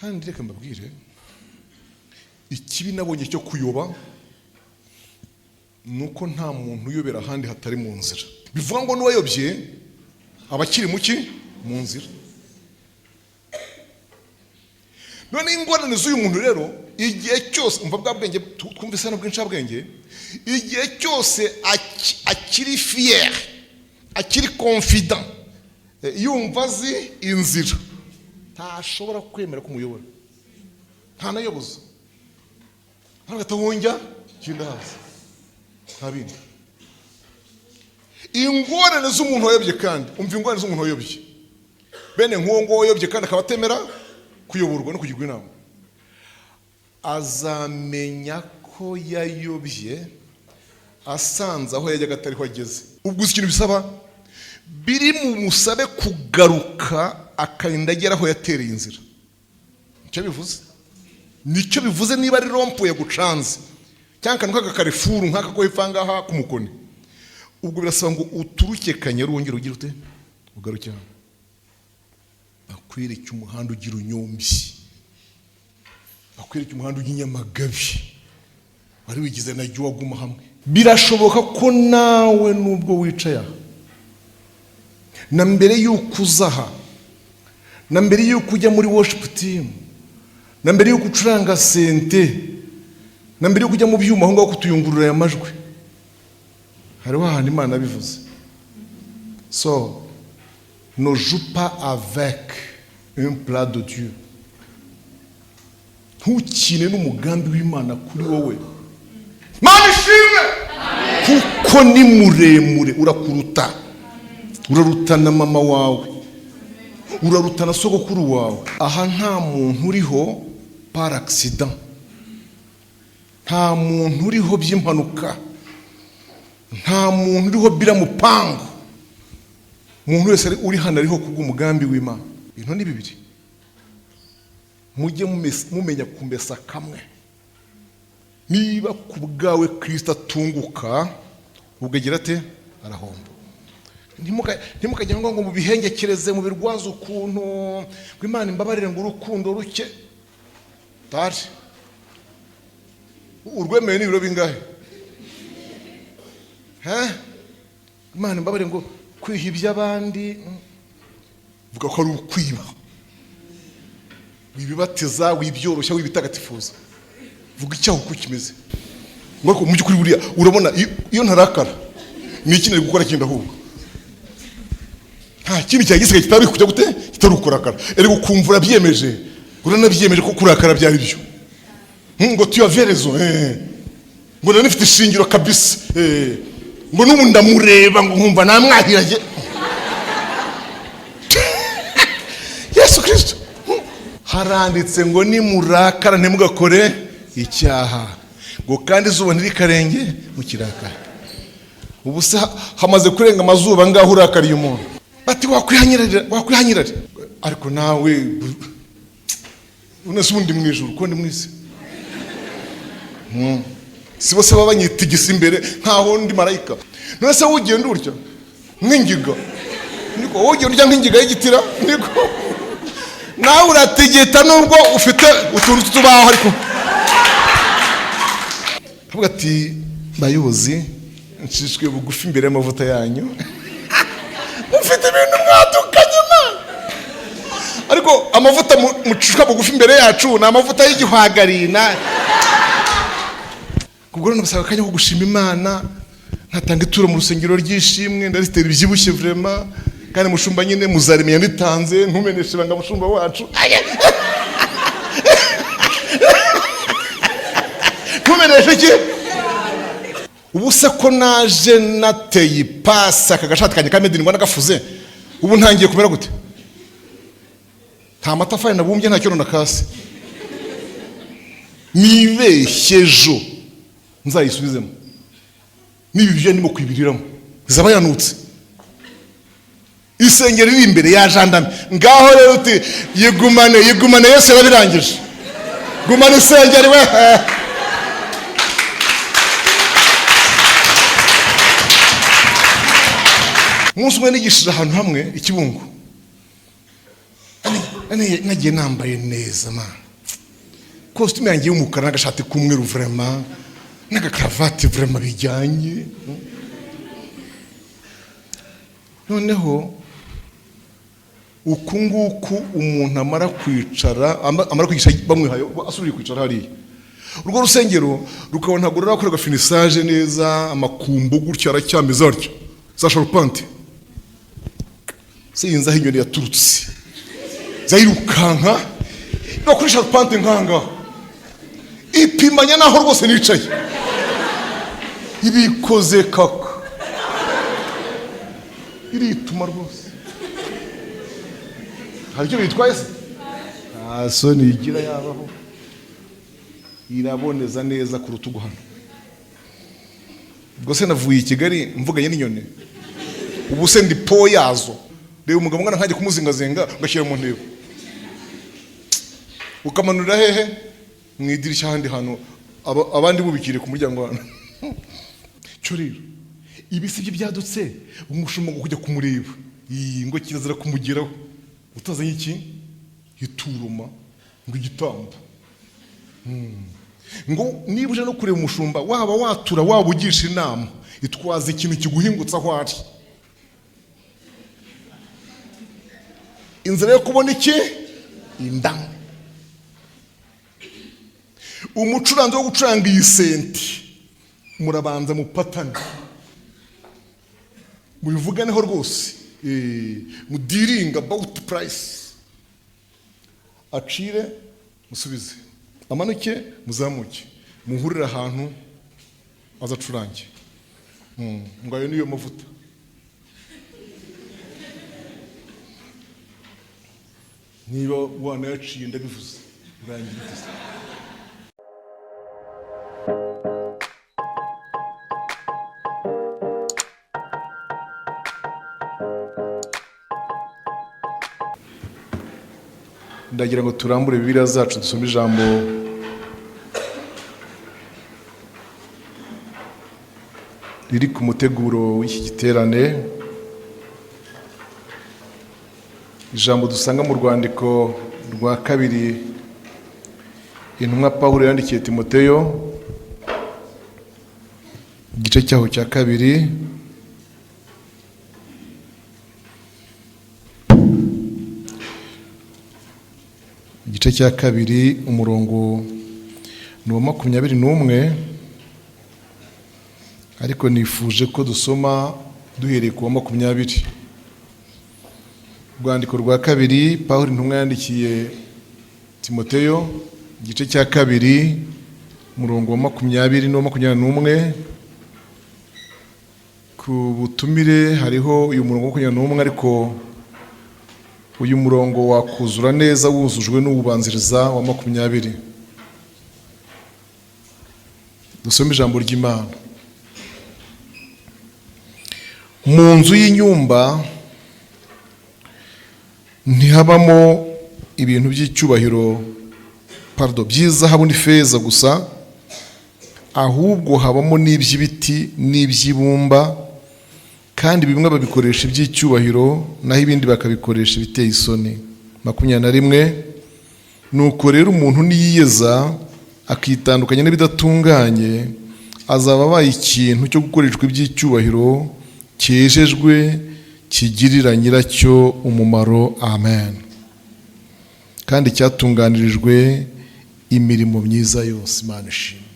Kandi reka mbabwire, ikibi nabonye cyo kuyoba ni uko nta muntu uyobera ahandi hatari mu nzira. Bivuga ngo n'uwayobye aba akiri muki mu nzira. None ingorane z'uyu muntu rero, igihe cyose umva bwa bwenge twumvise hano bw'incabwenge, igihe cyose akiri fier, akiri confident, yumva azi inzira, ntashobora kwemera kumuyobora, ntanayoboza, ntabwo wongera ikindi haza nta bindi. Ingorane z'umuntu wayobye, kandi umva ingorane z'umuntu wayobye, bene nk'uwo nguwo wayobye kandi akaba atemera kuyoborwa no kugirwa inama, azamenya ko yayobye asanze aho yajyaga atariho ageze. Ubwo uzi ikintu bisaba? Biri mu musabe kugaruka akarinda agera aho yatereye inzira. Nicyo bivuze, nicyo bivuze. Niba ari rond-point yagucanze cyangwa akantu k'agacarrefour nk'aka ko hepfo aha ngaha ku Mukoni, ubwo birasaba ngo uturuke Kanyaru wongere ugire ute, ugaruke hano, bakwereke umuhanda ugira Unyombi, bakwereke umuhanda ujya i Nyamagabe wari wigize na jya waguma hamwe. Birashoboka ko nawe nubwo wicaye aha, na mbere y'uko uza aha, na mbere y'uko ujya muri worship team, na mbere y'uko ucuranga synthé, na mbere y'uko ujya mu byuma aho ngaho kutuyungurura aya majwi, hariho ahantu Imana bivuze. So ne joue pas avec un plan de Dieu. Ntukine n'umugambi w'Imana kuri wowe. Mana ishimwe, kuko ni muremure, urakuruta, urarutana mama wawe, urarutana sogokuru wawe. Aha nta muntu uriho par accident, nta muntu uriho by'impanuka, nta muntu uriho biramupangu. Umuntu wese uri hano ariho kubw'umugambi w'Imana. Ibintu ni bibiri, mujye mumenya kumesa kamwe. Niba ku bwawe Kirisita atunguka, ubwo agira ate? Arahomba. Ntimukajye ngo mubihengekereze, mubirwaze ukuntu ngo Imana imbabarire, ngo urukundo ruke tari urwemeye n'ibiro bingahe? He? Imana imbabarire ngo kwiha iby'abandi, vuga ko ari ukwiba. Wibibatiza, wibyoroshya, wibitagatifuza, vuga icyaha uko kimeze. Ngo ariko mu by'ukuri buriya urabona iyo ntarakara ni iki nari gukora kindi? Ahubwo nta kindi cyari gisigaye kitari kujya gute, kitari ukurakara. Erega ukumva urabyemeje, uranabyemeje ko kurakara byari byo. Ngo tu avais raison, ngo nari nifite ishingiro kabisa, ngo n'ubu ndamureba ngo nkumva namwahiranye Yesu Kirisito. Haranditse ngo nimurakara ntimugakore icyaha, ngo kandi izuba ntirikarenge mukirakara. Ubu se hamaze kurenga amazuba ngaho urakariye umuntu, bati wakwihanyirarira, wakwihanyirarira. Ariko nawe unese ubundi mu ijuru ko ndi mu isi? Si bose baba banyitigisa imbere nkaho ndi marayika? None se wowe ugenda urya nk'ingiga, niko wowe ugenda urya nk'ingiga y'igitira, niko nawe uratigita nubwo ufite utuntu tw'utubaho. Ariko avuga ati: "Bayobozi, nshishwe bugufi imbere y'amavuta yanyu." Mufite ibintu mwadukanye Imana, ariko amavuta mucishwa bugufi imbere yacu ni amavuta y'igihwagari. Na ubwo rero nabasaba akanya ko gushima Imana, nkatanga ituro mu rusengero ry'ishimwe. Ndaritera ibyibushye vraiment, kandi mushumba nyine muzarimenya nitanze. Ntumeneshe ibanga, mushumba wacu. Ntumeneshe iki? Ubu se ko naje nateye ipasi, aka gashati kanjye ka made in Rwanda gafuze, ubu ntangiye kumera gute? Nta matafari nabumbye, nta cyondo nakase. Nibeshye ejo nzayisubizemo niba ibyo ndimo kwibiriramo zaba yanutse. Isengero iri imbere ya jandame ngaho rero uti yigumane, yigumane, Yesu yarabirangije, gumane isengeri we. Umunsi umwe nigishije ahantu hamwe i Kibungo. Nagiye nambaye neza ma kositimu yanjye y'umukara n'agashati k'umweru, vraiment, n'agakaravati, vraiment, bijyanye. Noneho uku nguku umuntu amara kwicara, amara kwigisha, bamwihaye, asubiye kwicara hariya, urwo rusengero rukaba ntabwo rurakorerwa finissage neza, amakumbo gutya aracyameze atyo, za charpente. Sinzi aho inyoni yaturutse, zayirukanka no kuri charpente nkangaha, ipimanya naho rwose nicaye, ibikoze kaka, irituma rwose. Hari icyo bitwaye se? Nta soni igira, yabaho iraboneza neza ku rutugu hano. Ubwo se navuye i Kigali mvuganye n'inyoni? Ubu se ndi po yazo? Reba umugabo ungana nkanjye, kumuzingazinga ugashyira mu ntego, ukamanurira hehe? Mu idirishya, ahandi hantu abandi bubikiriye ku muryango hano. Cyo rero ibi si byo byadutse. Umushumba ngo kujya kumureba, iyi ngo kirazira kumugeraho utazanye iki? Ituruma, ngo igitambo. Ngo niba uje no kureba umushumba, waba watura, waba ugisha inama, itwaza ikintu kiguhingutsa aho ari. Inzira yo kubona iki? Indamu. Umucuranzi wo gucuranga iyi senti, murabanza mupatane, mubivuganeho rwose, mudealinga about price, acire musubize, amanuke muzamuke, muhurire ahantu azacurange. Ngo ayo niyo mavuta. Niba wanayaciye, ndabivuze, urangira ute se? Ndagira ngo turambure Bibiliya zacu, dusome ijambo riri ku muteguro w'iki giterane, ijambo dusanga mu rwandiko rwa kabiri intumwa Pawulo yandikiye Timoteyo, igice cyaho cya kabiri, igice cya kabiri, umurongo ni uwa 21, ariko nifuje ko dusoma duhereye ku wa 20. Urwandiko rwa kabiri Pawulo intumwa yandikiye Timoteyo, igice cya kabiri, umurongo wa 20 n'uwa 21. Ku butumire hariho uyu murongo wa 21, ariko uyu murongo wakuzura neza wuzujwe n'uwubanziriza wa 20. Dusome ijambo ry'Imana. Mu nzu y'inyumba ntihabamo ibintu by'icyubahiro, pardon, by'izahabu n'ifeza gusa, ahubwo habamo n'iby'ibiti n'iby'ibumba, kandi bimwe babikoresha iby'icyubahiro, naho ibindi bakabikoresha ibiteye isoni. 21. Nuko rero umuntu niyiyeza akitandukanya n'ibidatunganye, azaba abaye ikintu cyo gukoreshwa iby'icyubahiro, cyejejwe, kigirira nyiracyo umumaro. Amen. Kandi cyatunganirijwe imirimo myiza yose. Imana ishimwe.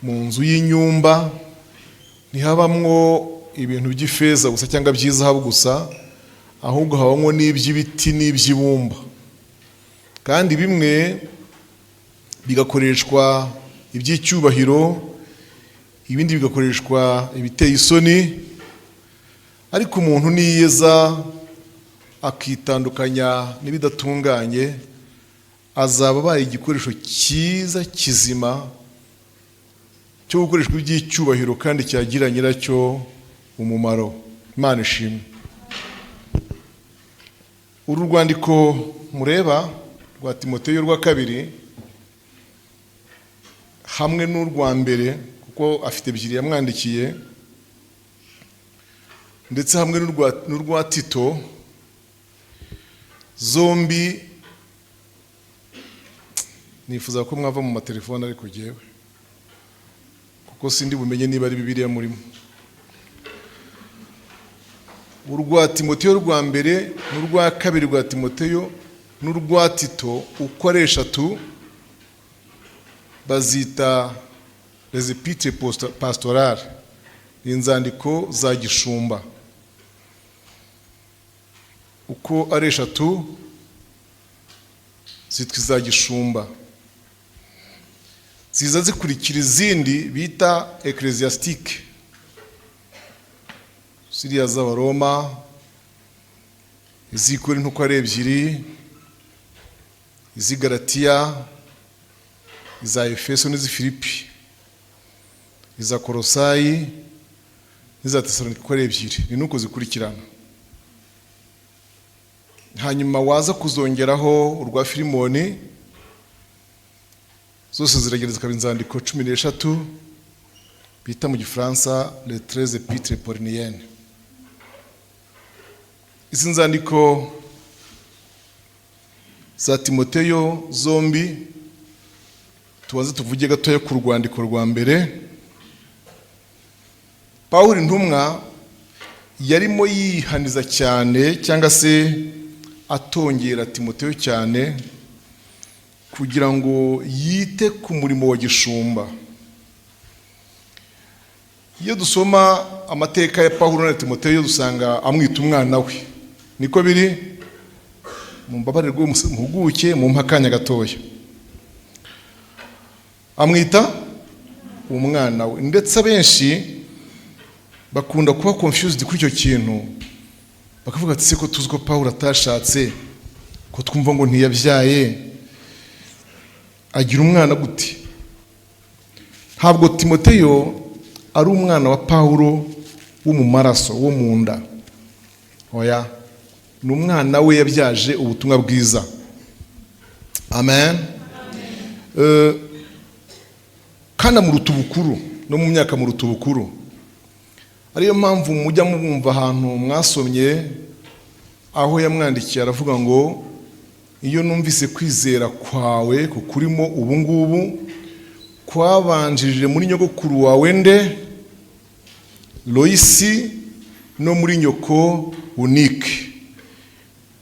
Mu nzu y'inyumba ntihabamwo ibintu by'ifeza gusa cyangwa by'izahabu gusa, ahubwo habamwo n'iby'ibiti n'iby'ibumba, kandi bimwe bigakoreshwa iby'icyubahiro, ibindi bigakoreshwa ibiteye isoni. Ariko umuntu niyeza akitandukanya n'ibidatunganye, azaba abaye igikoresho cyiza kizima cyo gukoreshwa iby'icyubahiro, kandi cyagira nyiracyo umumaro. Imana ishimwe. Uru rwandiko mureba rwa Timoteyo rwa kabiri hamwe n'urwa mbere, kuko afite ebyiri yamwandikiye, ndetse hamwe n'urwa Tito, Zombi nifuza ko mwava mu matelefone, ariko jyewe kuko sindi bumenye niba ari Bibiliya murimo. Urwa Timoteyo rwa mbere n'urwa kabiri rwa Timoteyo n'urwa Tito uko ari eshatu bazita les épîtres pastorales, ni inzandiko za gishumba. Uko ari eshatu zitwa iza gishumba, ziza zikurikira izindi bita ecclésiastiques, ziriya z'Abaroma, iz'Ikorinto uko ari ebyiri, iz'i Galatiya, iza Efeso n'iz'i Filipi, iza Korosayi n'iza Tesalonike uko ari ebyiri. Ni nuko zikurikirana. Hanyuma waza kuzongeraho urwa Filimoni, zose ziragenda zikaba inzandiko 13 bita mu Gifaransa les 13 épîtres pauliniennes. Izi nzandiko za Timoteyo zombi, tubanze tuvuge gatoya ku rwandiko rwa mbere. Pawulo intumwa yarimo yihaniza cyane, cyangwa se atongera Timoteyo cyane, kugira ngo yite ku murimo wa gishumba. Iyo dusoma amateka ya Pawulo na Timoteyo, dusanga amwita umwana we. Niko biri. Mumbabarire rwose, muhuguke, mumpe akanya gatoya. Amwita umwana we, ndetse abenshi bakunda kuba confused kuri icyo kintu, bakavuga ati: "Se ko tuzi ko Pawulo atashatse, ko twumva ngo ntiyabyaye, agira umwana gute?" Ntabwo Timoteyo ari umwana wa Pawulo wo mu maraso, wo mu nda. Oya, ni umwana we yabyaje ubutumwa bwiza. Amen. Kandi amuruta ubukuru, no mu myaka amuruta ubukuru. Ariyo mpamvu mujya mubumva ahantu mwasomye aho yamwandikiye, aravuga ngo: "Iyo numvise kwizera kwawe kukurimo ubu ngubu, kwabanjirije muri nyogokuru wawe nde Loyisi no muri nyoko Unike,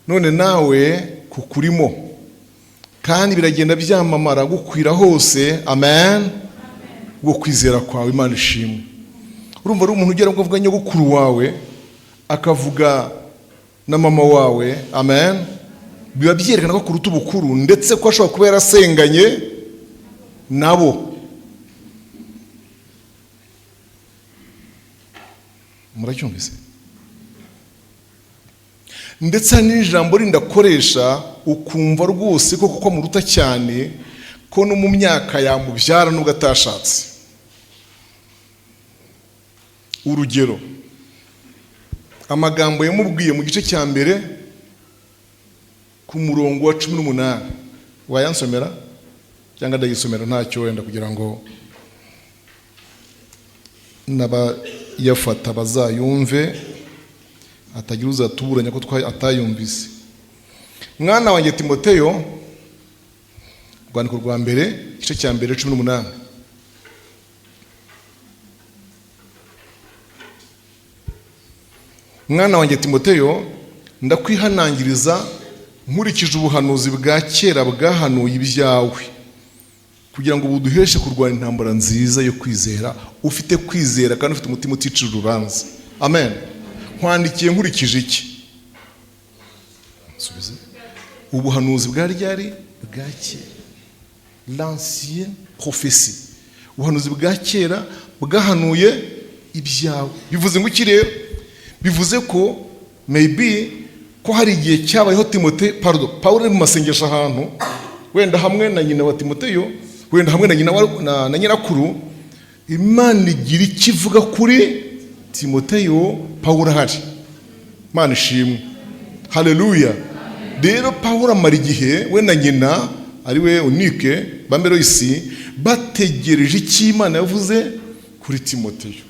none nawe kukurimo, kandi biragenda byamamara gukwira hose." Amen. Bwo kwizera kwawe, Imana ishimwe. Urumva ari umuntu ugera ngo avuga nyogokuru wawe, akavuga na mama wawe. Amen. Biba byerekana ko kuruta ubukuru, ndetse ko ashobora kuba yarasenganye nabo. Muracyumvise? Ndetse hari n'ijambo rindi akoresha, ukumva rwose ko kuko amuruta cyane, ko no mu myaka yamubyara nubwo atashatse. Urugero, amagambo yamubwiye mu gice cya mbere ku murongo wa 18, wayansomera cyangwa ndayisomera ntacyo, wenda kugira ngo n'abayafata bazayumve, hatagira uzatuburanya ko atayumvise. Mwana wanjye Timoteyo, urwandiko rwa mbere, igice cya mbere, 18. Mwana wanjye Timoteyo, ndakwihanangiriza nkurikije ubuhanuzi bwa kera bwahanuye ibyawe, kugira ngo buduheshe kurwana intambara nziza yo kwizera, ufite kwizera kandi ufite umutima uticira urubanza. Amen. Nkwandikiye nkurikije iki? Nsubize. Ubuhanuzi bwa ryari? Bwa kera, l'ancienne prophétie, ubuhanuzi bwa kera bwahanuye ibyawe. Bivuze ngo iki rero? Bivuze ko maybe ko hari igihe cyabayeho Timote, pardon, Pawulo ari mu masengesho ahantu, wenda hamwe na nyina wa Timoteyo, wenda hamwe na nyina na nyirakuru, Imana igira icyo ivuga kuri Timoteyo, Pawulo ahari. Imana ishimwe, haleluya. Rero Pawulo amara igihe we na nyina, ari we Unike Bamberoyisi, bategereje icyo Imana yavuze kuri Timoteyo.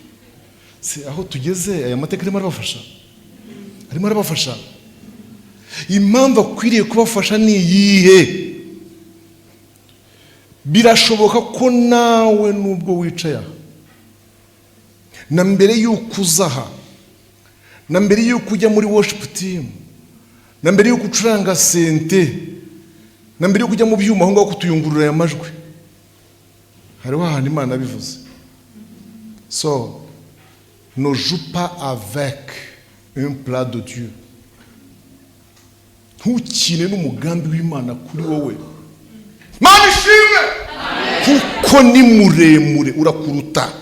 Se aho tugeze, aya mateka arimo arabafasha, arimo arabafasha. Impamvu akwiriye kubafasha ni iyihe? Birashoboka ko nawe, nubwo wicaye aha, na mbere y'uko uza aha, na mbere y'uko ujya muri worship team, na mbere y'uko ucuranga synthé, na mbere y'uko ujya mu byuma aho ngaho kutuyungurura aya majwi, hariho ahantu Imana yabivuze. So ne joue pas avec un plan de Dieu. Ntukine n'umugambi w'Imana kuri wowe. Mana ishimwe, kuko ni muremure, urakuruta,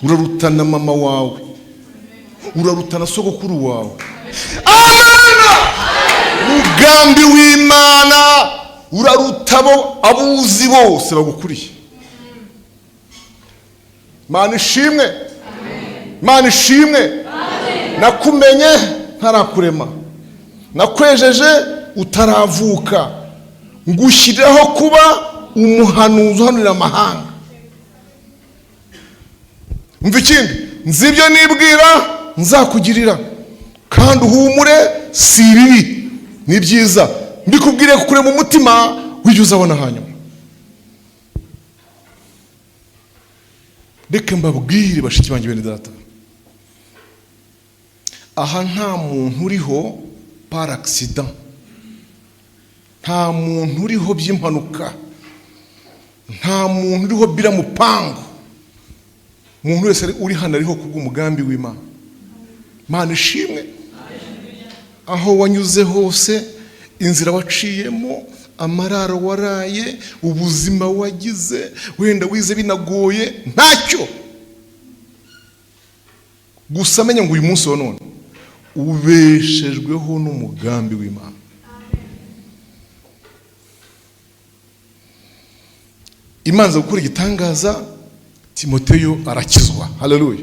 uraruta na mama wawe, uraruta na sogokuru wawe. Amena. Umugambi w'Imana uraruta abo abuzi bose bagukuriye. Mana ishimwe, Mana ishimwe. Nakumenye ntarakurema, nakwejeje utaravuka, ngushyirireho kuba umuhanuzi uhanurira amahanga. Umva ikindi: nzi ibyo nibwira nzakugirira, kandi uhumure, si ibibi, ni byiza. Mbikubwiriye kukurema umutima w'ibyo uzabona hanyuma. Reka mbabwire, bashiki banjye, bene data, aha nta muntu uriho par accident, nta muntu uriho by'impanuka, nta muntu uriho biramupangu. Umuntu wese uri hano ariho kubw'umugambi w'Imana. Mana ishimwe. Aho wanyuze hose, inzira waciyemo, amararo waraye, ubuzima wagize, wenda wize binagoye, ntacyo. Gusa menya ngo uyu munsi wa none ubeshejweho n'umugambi w'Imana. Imanza gukora igitangaza, Timoteyo arakizwa. Haleluya!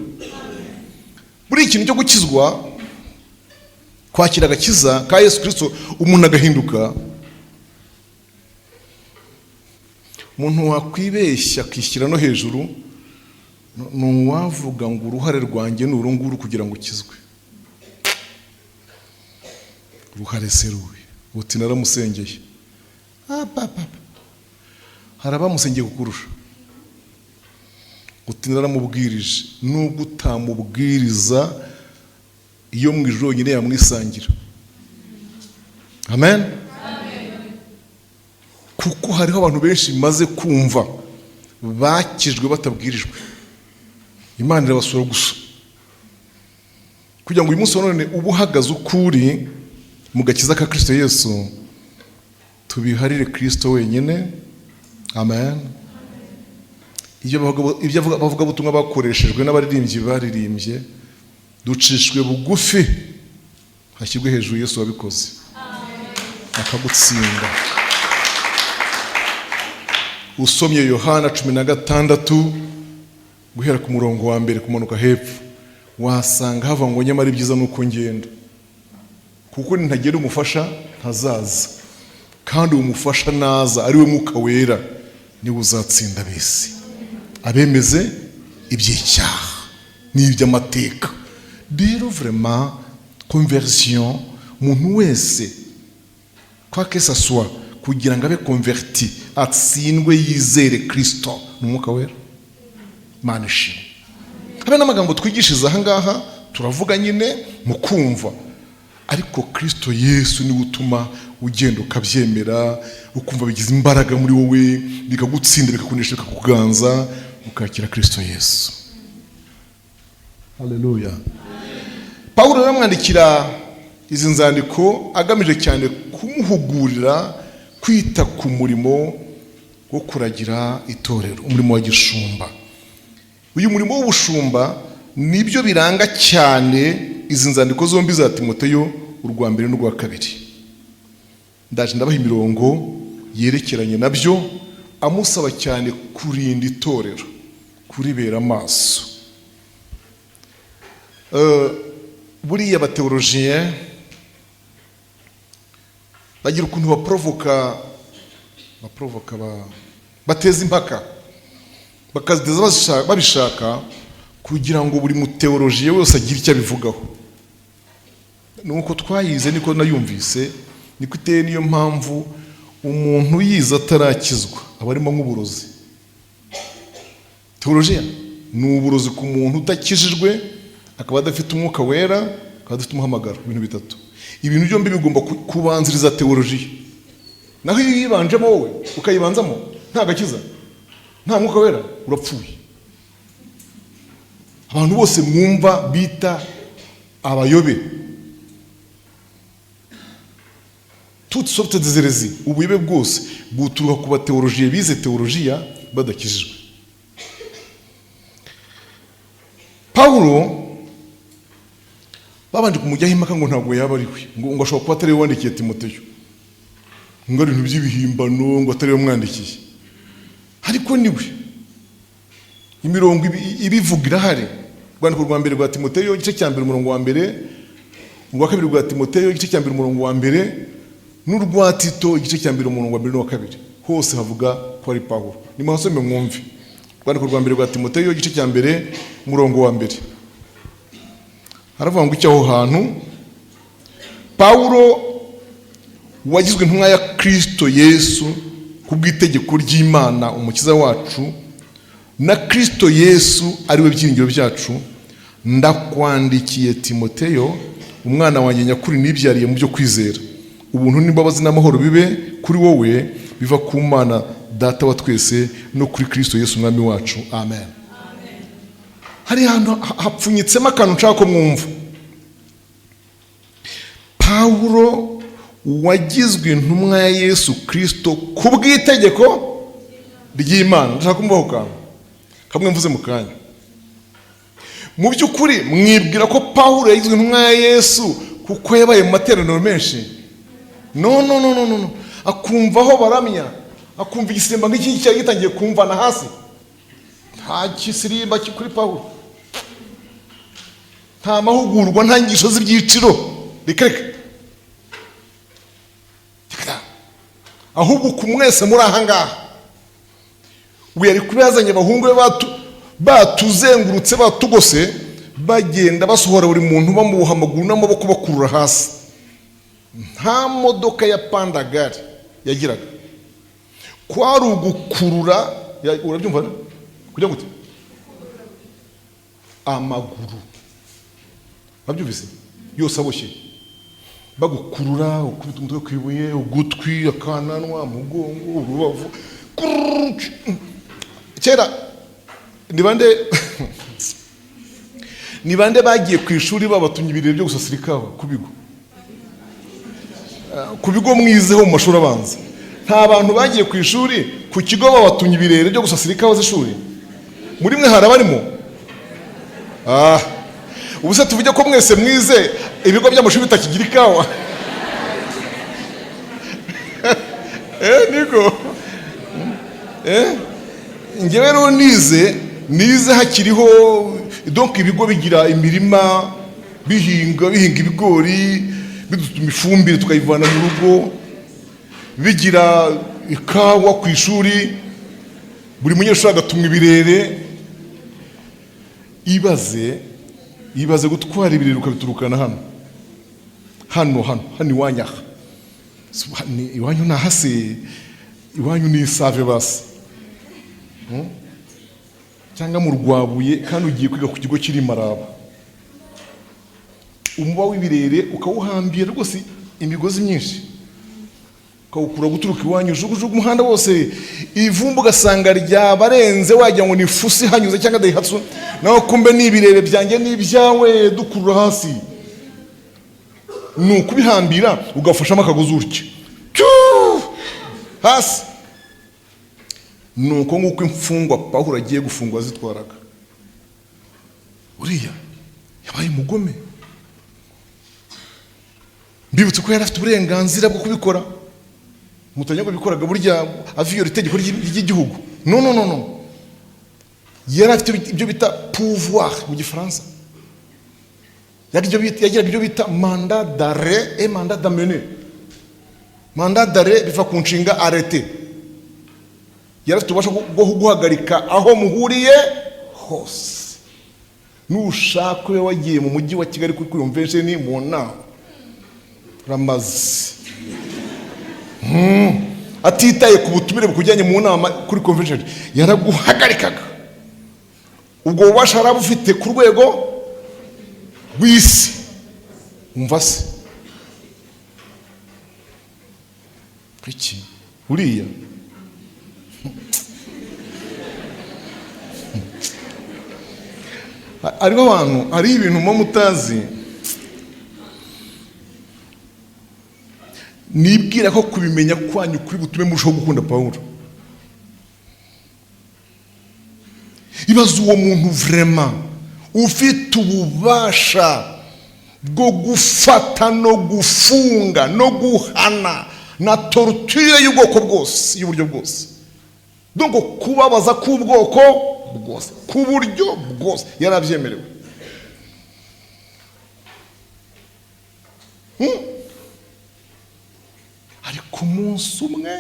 Buriya ikintu cyo gukizwa, kwakira agakiza ka Yesu Kirisito, umuntu agahinduka, umuntu wakwibeshya akishyira no hejuru ni uwavuga ngo uruhare rwanjye ni uru nguru kugira ngo ukizwe. Uruhare se rubi? Uti naramusengeye. Hari abamusengeye kukurusha. Uti naramubwirije. Nubwo utamubwiriza, iyo mu ijuru yonyine yamwisangira. Amen. Kuko hariho abantu benshi maze kumva bakijwe batabwirijwe, Imana irabasura gusa kugira ngo uyu munsi wa none uba uhagaze uko uri mu gakiza ka Kirisito Yesu. Tubiharire Kirisito wenyine. Amen. Ibyo abavugabutumwa bakoreshejwe n'abaririmbyi baririmbye, ducishwe bugufi, hashyirwe hejuru Yesu wabikoze akagutsinda. Usomye Yohana 16 guhera ku murongo wa mbere kumanuka hepfo, wasanga hava ngo nyamara ibyiza ni uko ngenda, kuko nintagenda umufasha ntazaza, kandi uwo mufasha naza, ari we Mwuka Wera, niwe uzatsinda ab'isi, abemeze iby'icyaha n'iby'amateka. Rero vraiment, conversion, umuntu wese, quoi que ce soit, kugira ngo abe converti, atsindwe, yizere Kirisito, ni Umwuka Wera. Mana ishimwe. Habe n'amagambo twigishiriza aha ngaha, turavuga nyine mu kumva, ariko Kirisito Yesu niwe utuma ugenda ukabyemera, ukumva bigize imbaraga muri wowe, bikagutsinda, bikakunesha, bikakuganza, ukakira Kirisito Yesu. Haleluya! Pawulo rero amwandikira izi nzandiko agamije cyane kumuhugurira kwita ku murimo wo kuragira itorero, umurimo wa gishumba. Uyu murimo w'ubushumba nibyo biranga cyane izi nzandiko zombi za Timoteyo, urwa mbere n'urwa kabiri. Ndaje ndabaha imirongo yerekeranye nabyo, amusaba cyane kurinda itorero, kuribera amaso. Buriya abathéologiens bagira ukuntu baprovoka, bateza impaka, bakaziteza babishaka kugira ngo buri muthéologien wese agire icyo abivugaho. Nuko twayize, niko nayumvise, niko iteye. Niyo mpamvu umuntu yize atarakizwa aba arimo nk'uburozi. Teolojiya ni uburozi ku muntu udakijijwe, akaba adafite Umwuka Wera, akaba adafite umuhamagaro. Ibintu bitatu, ibintu byombi bigomba kubanziriza teolojiya. Naho iyo uyibanjemo wowe, ukayibanzamo nta gakiza, nta Mwuka Wera, urapfuye. Abantu bose mwumva bita abayobe, toutes sortes des hérésies, ubuyobe bwose buturuka ku bateolojiye bize teolojiya badakijijwe. Pawulo babanje kumujyaho impaka ngo ntabwo yaba ari we, ngo ashobora kuba atari we wandikiye Timoteyo, ngo ari ibintu by'ibihimbano, ngo atari we wamwandikiye. Ariko ni we, imirongo ibivuga irahari. Urwandiko rwa mbere rwa Timoteyo, igice cya mbere, umurongo wa mbere, urwa kabiri rwa Timoteyo, igice cya mbere, umurongo wa mbere, n'urwa Tito, igice cya mbere, umurongo wa mbere n'uwa kabiri, hose havuga ko ari Pawulo. Nimuhasome mwumve. Urwandiko rwa mbere rwa Timoteyo, igice cya mbere, umurongo wa mbere, haravuga ngo icyo aho hantu: "Pawulo wagizwe intumwa ya Kristo Yesu ku bw'itegeko ry'Imana Umukiza wacu na Kristo Yesu ari we byiringiro byacu, ndakwandikiye Timoteyo, umwana wanjye nyakuri nibyariye mu byo kwizera. Ubuntu n'imbabazi n'amahoro bibe kuri wowe biva ku Mana Data wa twese no kuri Kristo Yesu Umwami wacu. Amen." Hari ahantu hapfunyitsemo akantu nshaka ko mwumva. Pawulo wagizwe intumwa ya Yesu Kristo ku bw'itegeko ry'Imana. Ndashaka kumva ako kantu kamwe mvuze mu kanya. Mu by'ukuri mwibwira ko Pawulo yagizwe intumwa ya Yesu kuko yabaye mu materaniro menshi? No, no, no, no, no. Akumva aho baramya, akumva igisimba nk'iki cyari gitangiye kumvana hasi. Nta gisirimba kuri Pawulo, nta mahugurwa, nta nyigisho z'ibyiciro, reka reka reka. Ahubwo ku mwese muri aha ngaha, ubu yari kuba yazanye abahungu be batuzengurutse, batugose, bagenda basohora buri muntu, bamuboha amaguru n'amaboko, bakurura hasi. Nta modoka ya pandagari yagiraga, kwari ugukurura. Urabyumva kujya gute amaguru? Wabyumvise yose aboshye, bagukurura, ukubita umutwe ku ibuye, ugutwi, akananwa, umugongo, urubavu. Kera ni bande bagiye ku ishuri babatumye ibirere byo gusasira ikawa ku bigo? Ku bigo mwizeho mu mashuri abanza, nta bantu bagiye ku ishuri, ku kigo babatumye ibirere byo gusasira ikawa z'ishuri? Muri mwe hari abarimo? Ah, ubu se tuvuge ko mwese mwize ibigo by'amashuri bitakigira ikawa? Niko njyewe rero nize hakiriho, donc ibigo bigira imirima, bihinga ibigori, bidutuma ifumbire tukayivana mu rugo, bigira ikawa ku ishuri, buri munyeshuri agatumwa ibirere. Ibaze, ibaze gutwara ibirere ukabiturukana hano hano hano hano iwanyu. Aha iwanyu ni ahase? Iwanyu ni Isave basi, Cyangwa mu Rwabuye, kandi ugiye kwiga ku kigo kiri Maraba. Umuba w'ibirere ukawuhambira rwose imigozi myinshi, ukawukura guturuka iwanyu, jugujugu umuhanda wose, ivumbi ugasanga ryabarenze, wagira ngo ni fuso ihanyuze cyangwa Daihatsu, naho kumbe ni ibirere byanjye n'ibyawe dukurura hasi. Ni ukubihambira, ugafashamo akagozi utya. Cyuu! Hasi. Ni uko nguko imfungwa Pawulo agiye gufungwa zitwaraga. Uriya yabaye umugome. Mbibutse ko yari afite uburenganzira bwo kubikora. Mutamenya ngo bikoraga burya aviyora itegeko ry'igihugu. No, no, no, no, yari afite ibyo bita pouvoir mu Gifaransa. Yagiraga ibyo bita mandat d'arrêt et mandat d'amener. Mandat d'arrêt biva ku nshinga arrêter. Yari afite ububasha bwo guhagarika aho muhuriye hose. Nushaka ube wagiye mu mujyi wa Kigali kuri convention, mu nama. Ramaze atitaye ku butumire bukujyanye mu nama kuri convention, yaraguhagarikaga. Ubwo bubasha arabufite ku rwego rw'isi. Umva se kuki uriya hariho abantu, hariho ibintu muba mutazi. Nibwira ko kubimenya kwanyu kuri butume murushaho gukunda Pawulo. Ibaze uwo muntu vraiment ufite ububasha bwo gufata no gufunga no guhana na torture y'ubwoko bwose, y'uburyo bwose, donc kubabaza k'ubwoko bwose ku buryo bwose yarabyemerewe. Ariko umunsi umwe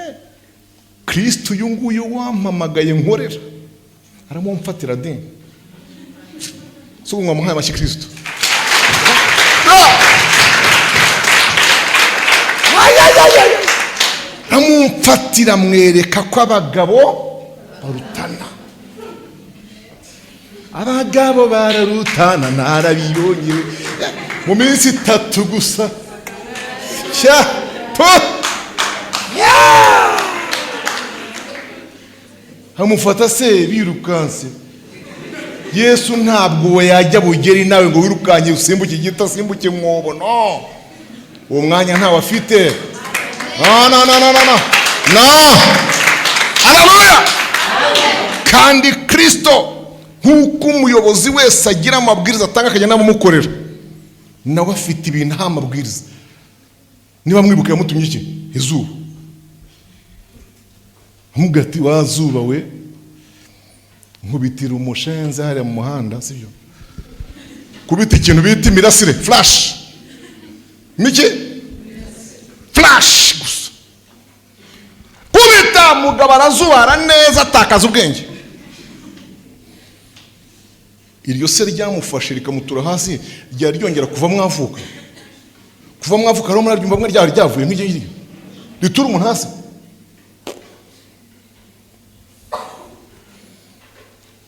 Kristo uyu nguyu wampamagaye nkorera aramumfatira de. So mwamuhaye amashyi Kristo. Aramumfatira, mwereka ko abagabo barutana, abagabo bararutana, narabibonye mu minsi 3 gusa. Cya to amufata se birukanse. Yesu ntabwo yajya bugeri nawe ngo wirukanye usimbuke igiti, asimbuke mwobo. No, uwo mwanya ntawe afite. No, no, no, no, no, no, no. Haleluya. Kandi Kristo nk'uko umuyobozi wese agira amabwiriza atanga akajya n'abamukorera, nawe afite ibintu aha amabwiriza. Niba mwibuka yamutumye iki? Izuba. Amubwira ati wa zuba we, nkubitira umushenzi hariya mu muhanda, sibyo? Kubita ikintu bita imirasire, flash. Miki? Flash gusa. Kubita mugabo arazubara neza, atakaza ubwenge. Iryo se ryamufashe rikamutura hasi, ryari ryongera kuva mwavuka. Kuva mwavuka rero muraryumva mwe ryari ryavuye nk'iryo ngiryo ritura umuntu hasi.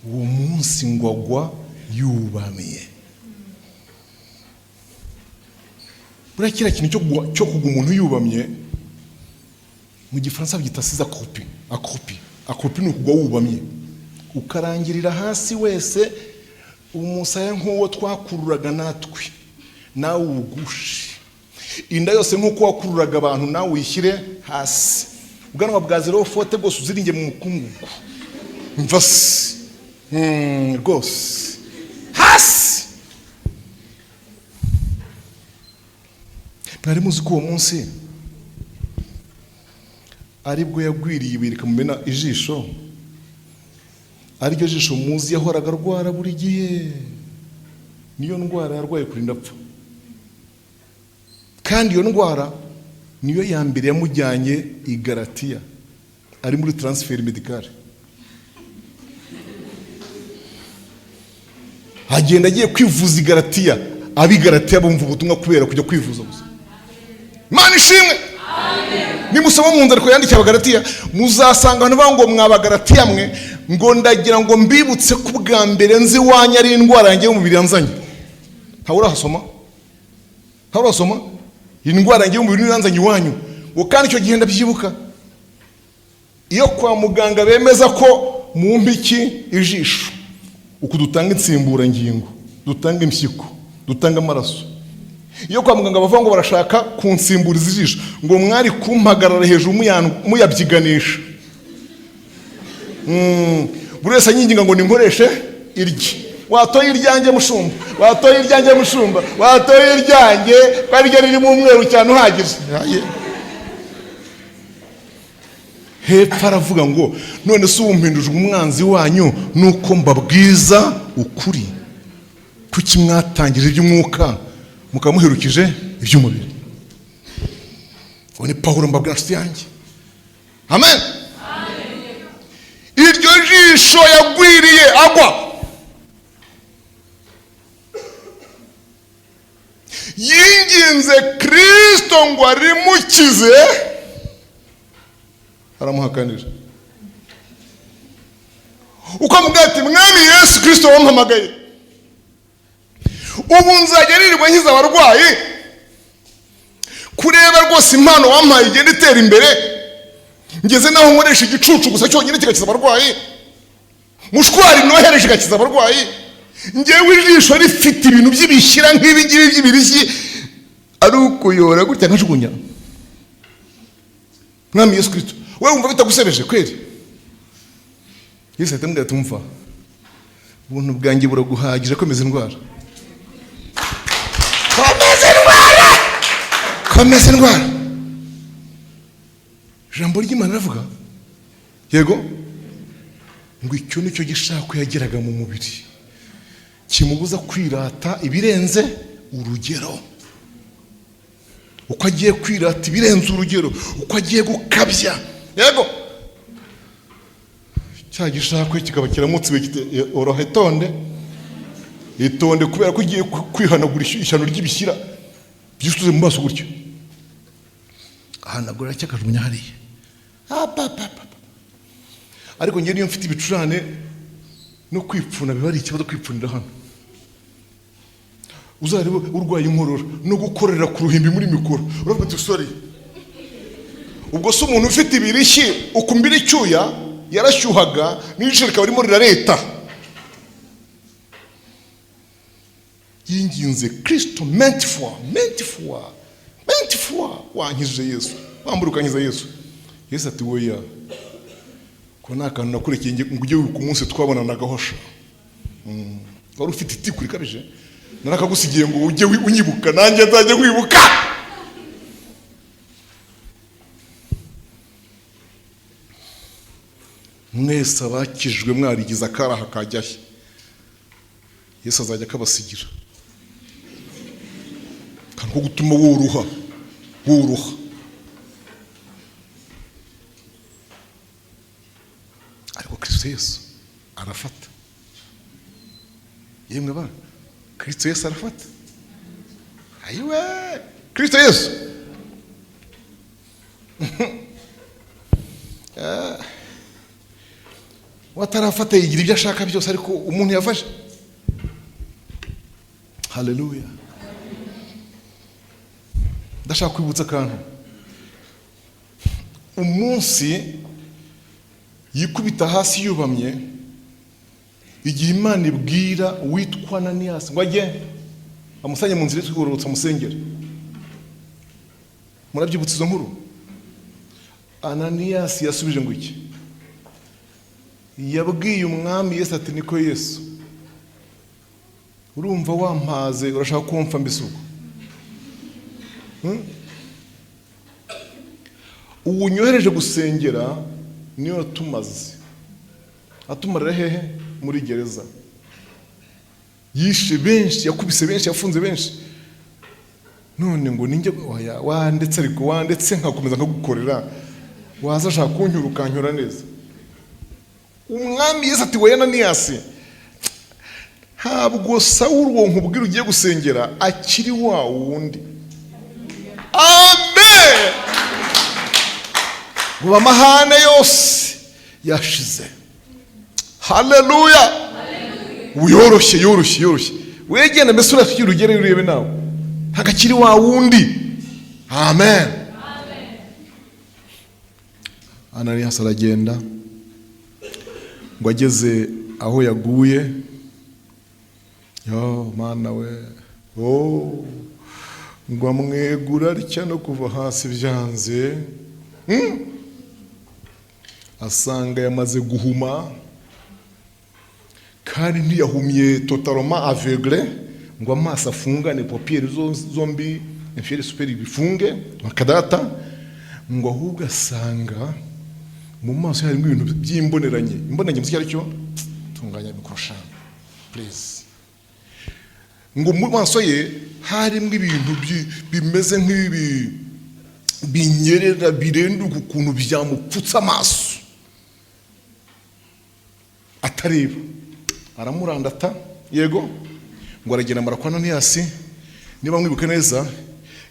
Uwo munsi ngo agwa yubamiye. Buriya kiriya kintu cyo kugwa umuntu yubamye, mu gifaransa byita siza accroupi. Accroupi, accroupi ni ukugwa wubamye ukarangirira hasi wese, umusaya nk'uwo twakururaga natwe nawe uwugushe, inda yose nk'uko wakururaga abantu nawe uyishyire hasi, ubwanwa bwa zero fote bwose uziringe mu mukungugu. Mva se rwose hasi. Mwari muzi ko uwo munsi aribwo yagwiriye ibuye rikamumena ijisho, ariryo jisho muzi yahoraga arwara buri gihe. Niyo ndwara yarwaye kurinda apfa, kandi iyo ndwara niyo ya mbere yamujyanye i Galatiya ari muri transfert médicale. Agenda agiye kwivuza i Galatiya, ab'i Galatiya bumva ubutumwa kubera kujya kwivuza gusa. Imana ishimwe. Nimusoma mu nzandiko yandikiye Abagalatiya, muzasanga abantu bavuga ngo mwa Bagalatiya mwe, ngo ndagira ngo mbibutse ko ubwa mbere nzi iwanyu ari indwara yanjye y'umubiri yanzanye. Ntawe urahasoma? Ntawe urahasoma? Indwara yanjye y'umubiri niyo yanzanye iwanyu. Ngo kandi icyo gihe ndabyibuka, iyo kwa muganga bemeza ko mu mpiki ijisho, uku dutanga insimburangingo, dutanga impyiko, dutanga amaraso, iyo kwa muganga bavuga ngo barashaka kunsimburiza ijisho, ngo mwari kumpagarara hejuru muyabyiganisha. Buri wese anyinginga ngo ninkoreshe irye. Watoye iryanjye mushumba, watoye iryanjye mushumba, watoye iryanjye, ko ariryo ririmo umweru cyane uhagije. Hepfo aravuga ngo none se ubu mpindujwe umwanzi wanyu nuko mbabwiza ukuri? Kuki mwatangije iby'umwuka mukaba muherukije iby'umubiri? Uwo ni Pawulo mbabwira, nshuti yanjye. Amen. Iryo jisho yagwiriye agwa, yinginze Yinginze Kirisito ngo arimukize, aramuhakanira. Uko amubwira ati: "Mwami Yesu Kirisito wampamagaye, ubu nzajya nirirwa nkiza abarwayi, kureba rwose impano wampaye igenda itera imbere, ngeze naho nkoresha igicucu gusa cyonyine kigakiza abarwayi, mushwari nohereje igakiza abarwayi, ngewe ijisho rifite ibintu by'ibishyira nk'ibi ngibi by'ibirishyi ari ukuyora gutya nkajugunya. Mwami Yesu Kirisito, wowe wumva bitagusebeje kweri?" Yesu ahita amubwira ati: "Umva, ubuntu bwanjye buraguhagije, komeza indwara, komeza indwara, komeza indwara." Ijambo ry'Imana riravuga yego ngo icyo nicyo gishako yageraga mu mubiri kimubuza kwirata ibirenze urugero. Uko agiye kwirata ibirenze urugero, uko agiye gukabya, yego, cya gishakwe kikaba kiramutse kiti: "Oroha, itonde, itonde, kubera ko ugiye kwihanagura ishyano ry'ibishyira byisuze mu maso gutyo." Ahanagura cyakajugunya hariya. Apapapa. Ariko njye niyo mfite ibicurane no kwipfuna biba ari ikibazo, kwipfunira hano. Uzarebe urwaye inkorora no gukorera ku ruhimbi muri mikoro, uravuga uti: "Sorry." Ubwo se umuntu ufite ibirishyi ukumbira icyuya, yarashyuhaga n'ijisho rikaba ririmo rirareta. Yinginze Kirisito maintes fois, maintes fois, maintes fois: "Wankijije Yesu, wambura ukankiza Yesu." Yesu ati: "Woya, ko nta kantu nakurekeye ngo ujye wibuka umunsi twabonanagaho sha. Wari ufite itiku rikabije, narakagusigiye ngo ujye unyibuka, nanjye nzajya nkwibuka." Mwese abakijwe mwarigize akaraha kajyahe, Yesu azajya akabasigira akantu ko gutuma woroha, woroha. Ariko Kristo Yesu arafata. Yemwe bana, Kristo Yesu arafata. Ayiwe, Kristo Yesu watarafata yigira ibyo ashaka byose, ariko umuntu yafashe. Haleluya! Ndashaka kwibutsa akantu. Umunsi yikubita hasi yubamye, igihe Imana ibwira uwitwa Ananiyasi ngo ajye amusanye mu nzira itwigororotse amusengere, murabyibutsa izo nkuru? Ananiyasi yasubije ngo iki? Yabwiye Umwami Yesu ati: "Niko Yesu, urumva wampaze, urashaka kumfa mbese ubwo Ubu unyohereje gusengera niyo yatumaze, atumarira hehe? Muri gereza. Yishe benshi, yakubise benshi, yafunze benshi, none ngo ninjye? Oya, wandetse, ariko wandetse nkakomeza nkagukorera, waza ashaka kuncyura ukancyura neza." Umwami Yesu ati: "Wowe Ananiyasi, ntabwo Sawuli uwo nkubwira ugiye gusengera akiri wa wundi." Amen! Ngo amahane yose yashize. Haleluya! Ubu yoroshye, yoroshye, yoroshye. Wegenda mbese urashyira ugere urebe nawe, ntabwo akiri wa wundi. Amen. Ananiyasi aragenda, ngo ageze aho yaguye, yo Mana we, oh, ngo amwegura atya no kuva hasi byanze. Asanga yamaze guhuma, kandi ntiyahumye totalement aveugle ngo amaso afungane, paupières zombi inférieure, supérieure bifunge akadata, ngo ahubwo asanga mu maso ye harimo ibintu by'imboneranye. Imboneranye muzi icyo ari cyo? Tunganya mikoro shana, please. Ngo mu maso ye harimo ibintu bimeze nk'ibi binyerera, birenduka ukuntu, byamupfutse amaso atareba. Aramurandata, yego, ngo aragenda amara kwa Ananiyasi. Niba mwibuka neza,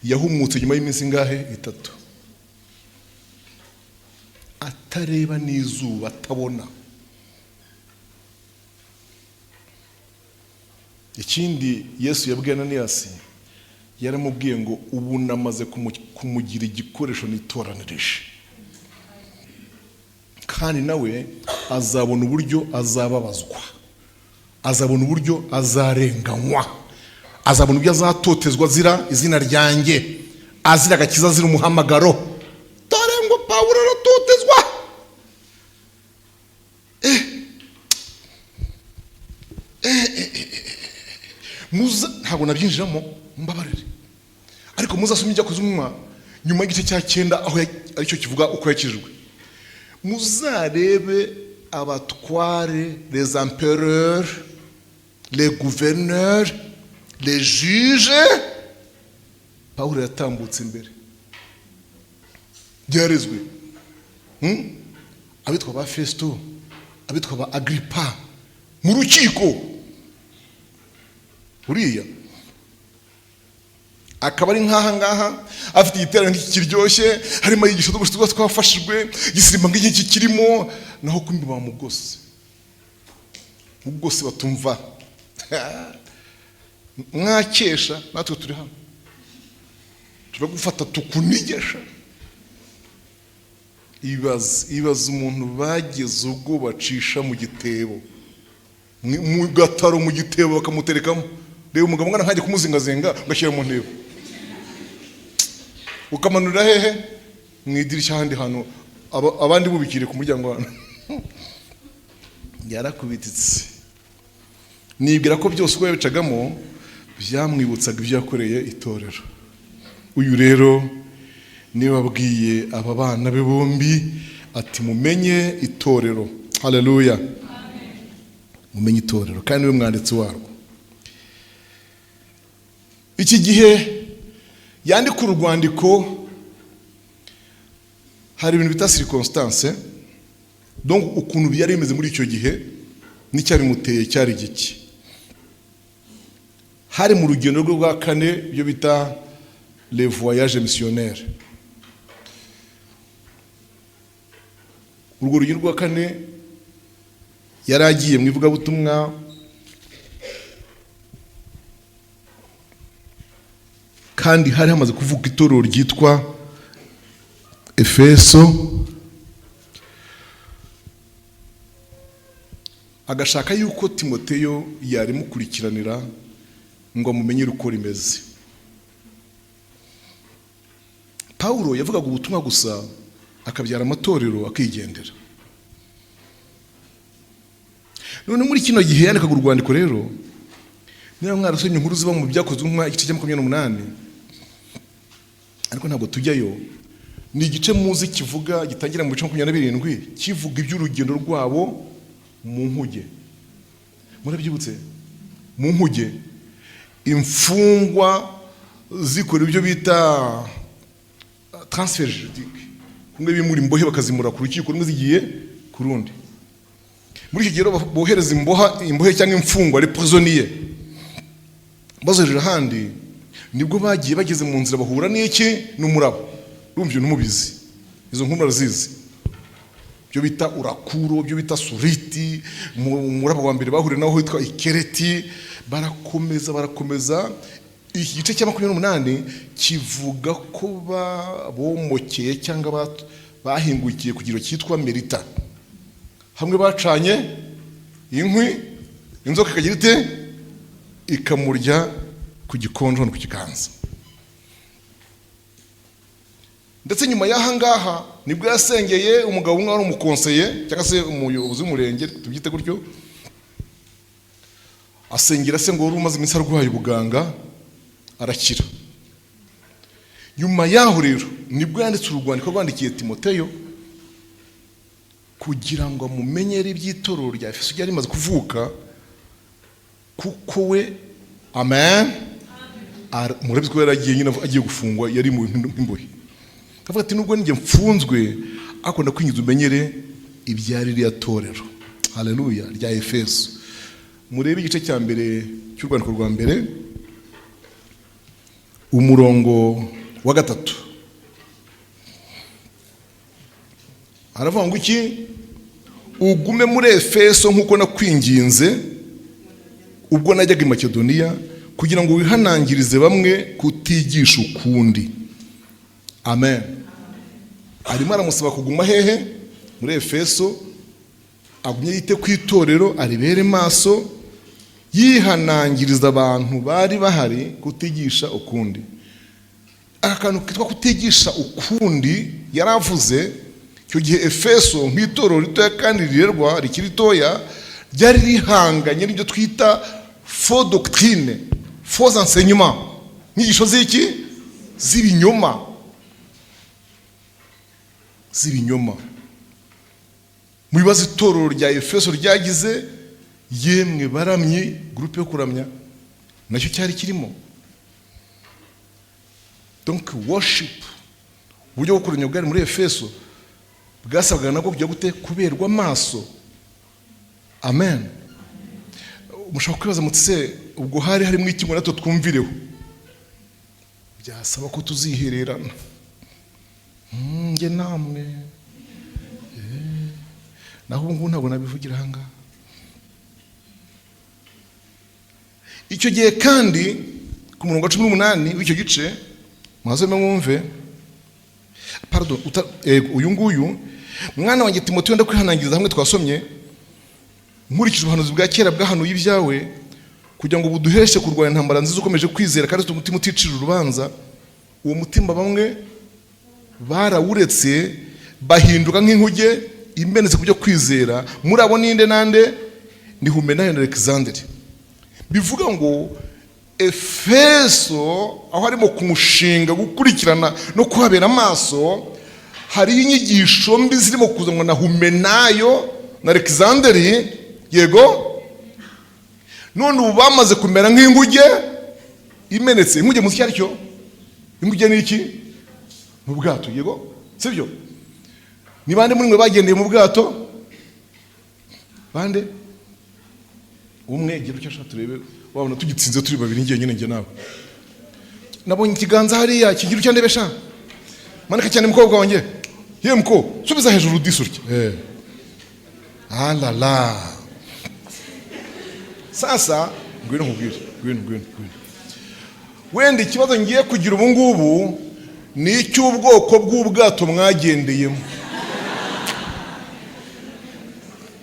Yahumutse nyuma y'iminsi ingahe? 3, atareba n'izuba, atabona. Ikindi Yesu yabwiye Ananiyasi, yaramubwiye ngo ubu namaze kumugira igikoresho nitoranirije, kandi nawe azabona uburyo azababazwa, azabona uburyo azarenganywa, azabona uburyo azatotezwa azira izina ryanjye, azira agakiza, azira umuhamagaro. Dore ngo Pawulo aratotezwa. Muza, ntabwo nabyinjiramo, mbabarire, ariko muzasome Ibyakozwe Intumwa nyuma y'igice cya 9, aho aricyo kivuga uko yakijijwe. Muzarebe abatware, les empereurs, les gouverneurs, les juges, Pawulo yatambutse imbere, byarezwe. Abitwa ba Festo, abitwa ba Agripa mu rukiko, uriya akaba ari nk'aha ngaha afite igiterane nk'iki kiryoshye, harimo yigisha tuba twafashijwe, igisimba nk'iki kirimo, naho kumbi bamugose ubwose batumva mwakesha. Natwe turi hano turagufata tukunigesha. Ibaze, ibaze umuntu bageze ubwo bacisha mu gitebo, mu gataro, mu gitebo bakamuterekamo. Reba umugabo ungana nkanjye, kumuzingazinga ugashyira mu ntebo, ukamanurira hehe? Mu idirishya, ahandi hantu abandi bubikiriye ku muryango hano. Yarakubititse. Nibwira ko byose uko yabicagamo byamwibutsaga ibyo yakoreye itorero. Uyu rero niwe wabwiye aba bana be bombi ati: "Mumenye itorero." Haleluya! Mumenye itorero, kandi niwe mwanditsi warwo. Iki gihe yandika urwandiko, hari ibintu bita circonstance, donc ukuntu byari bimeze muri icyo gihe n'icyabimuteye cyari giki. Hari mu rugendo rwe rwa kane, ibyo bita le voyage missionnaire. Urwo rugendo rwa kane yari agiye mu ivugabutumwa, kandi hari hamaze kuvuka itorero ryitwa Efeso. Agashaka yuko Timoteyo yarimukurikiranira ngo amumenyere uko rimeze. Pawulo yavugaga ubutumwa gusa, akabyara amatorero, akigendera. None muri kino gihe yandikaga urwandiko rero, niba mwarasomye inkuru ziba mu Byakozwe nka igice cya 28, ariko ntabwo tujyayo, ni igice muzi kivuga, gitangira mu bice 27, kivuga iby'urugendo rwabo mu nkuge. Murabyibutse? Mu nkuge, imfungwa zikora ibyo bita transfert juridique, kumwe bimura imbohe bakazimura ku rukiko rumwe zigiye ku rundi. Muri iki gihe rero bohereza imbohe cyangwa imfungwa, les prisonniers, bazohereje ahandi, nibwo bagiye, bageze mu nzira bahura n'iki? N'umuraba. Urumva ibyo ntumubizi, izo nkuru murazizi, ibyo bita urakuro, ibyo bita suriti. Mu muraba wa mbere bahuriye naho witwa ikereti. Barakomeza, barakomeza. Iki gice cya 28 kivuga ko bomokeye cyangwa bahingukiye ku kigero cyitwa Merita, hamwe bacanye inkwi, inzoka ikagira ite? Ikamurya ku gikonjo no ku kiganza. Ndetse nyuma y'aha ngaha nibwo yasengeye umugabo umwe wari umukonseye cyangwa se umuyobozi w'umurenge, tubyite gutyo. Asengera se ngo wari umaze iminsi arwaye ubuganga, arakira. Nyuma y'aho rero nibwo yanditse urwandiko rwandikiye Timoteyo kugira ngo amumenyere iby'itorero rya Efeso ryari rimaze kuvuka, kuko we, amen, murabizi ko yari agiye nyine, agiye gufungwa, yari mu bintu nk'imbohe. Akavuga ati: "Nubwo njye mfunzwe, ariko ndakwinginze umenyere ibya ririya torero," haleluya, rya Efeso. Murebe igice cya mbere cy'urwandiko rwa mbere, Umurongo wa 3 aravuga ngo iki? Ugume muri Efeso nk'uko nakwinginze ubwo najyaga i Makedoniya, kugira ngo wihanangirize bamwe kutigisha ukundi. Amen. Arimo aramusaba kuguma hehe? Muri Efeso, agumye yite ku itorero, aribere maso, yihanangiriza abantu bari bahari kutigisha ukundi. Aka kantu kitwa kutigisha ukundi yaravuze. Icyo gihe Efeso, nk'itorero ritoya kandi rirerwa, rikiri ritoya, ryari rihanganye n'ibyo twita faux doctrine, faux enseignement, inyigisho z'iki? Z'ibinyoma, z'ibinyoma. Mu bibazo itorero rya Efeso ryagize, yemwe baramyi, groupe yo kuramya nacyo cyari kirimo. Donc worship, uburyo bwo kuramya bwari muri Efeso bwasabwaga nabwo kujya gute? Kuberwa amaso. Amen. Mushobora kwibaza muti: "Se ubwo hari harimo iki ngo natwe twumvireho?" Byasaba ko tuzihererana njye namwe. Naho ubu ngubu ntabwo nabivugira aha ngaha. Icyo gihe kandi, ku murongo wa 18 w'icyo gice, mwazome mwumve. Pardon, uyu nguyu: "Mwana wanjye Timoteyo, ndakwihanangiriza hamwe twasomye, nkurikije ubuhanuzi bwa kera bwahanuye ibyawe, kugira ngo buduheshe kurwanya intambara nziza ukomeje kwizera kandi ufite umutima uticira urubanza. Uwo mutima bamwe barawuretse, bahinduka nk'inkuge imenetse ku byo kwizera. Muri abo ninde nande? Ni Humenayo na Alexandre." Bivuga ngo Efeso, aho harimo kumushinga gukurikirana no kuhabera amaso, hari inyigisho mbi zirimo kuzanwa na Humenayo na Alexandre. Yego, none ubu bamaze kumera nk'inguge imenetse. Inguge muzi icyo ari cyo? Inguge ni iki? Ni ubwato, yego, sibyo? Ni bande muri mwe bagendeye mu bwato? Bande? Umwe, gira icyo ashaka turebe. Wabona tugitsinze turi babiri, ngiye nyine njye nawe. Nabonye ikiganza hariya kigira icyo ndebesha. Manika cyane, mukobwa wanjye. Ye muko, subiza hejuru disi utya. Alala, sasa ngwino nkubwire, ngwino, ngwino, ngwino. Wenda ikibazo ngiye kugira ubu ngubu ni icy'ubwoko bw'ubwato mwagendeyemo.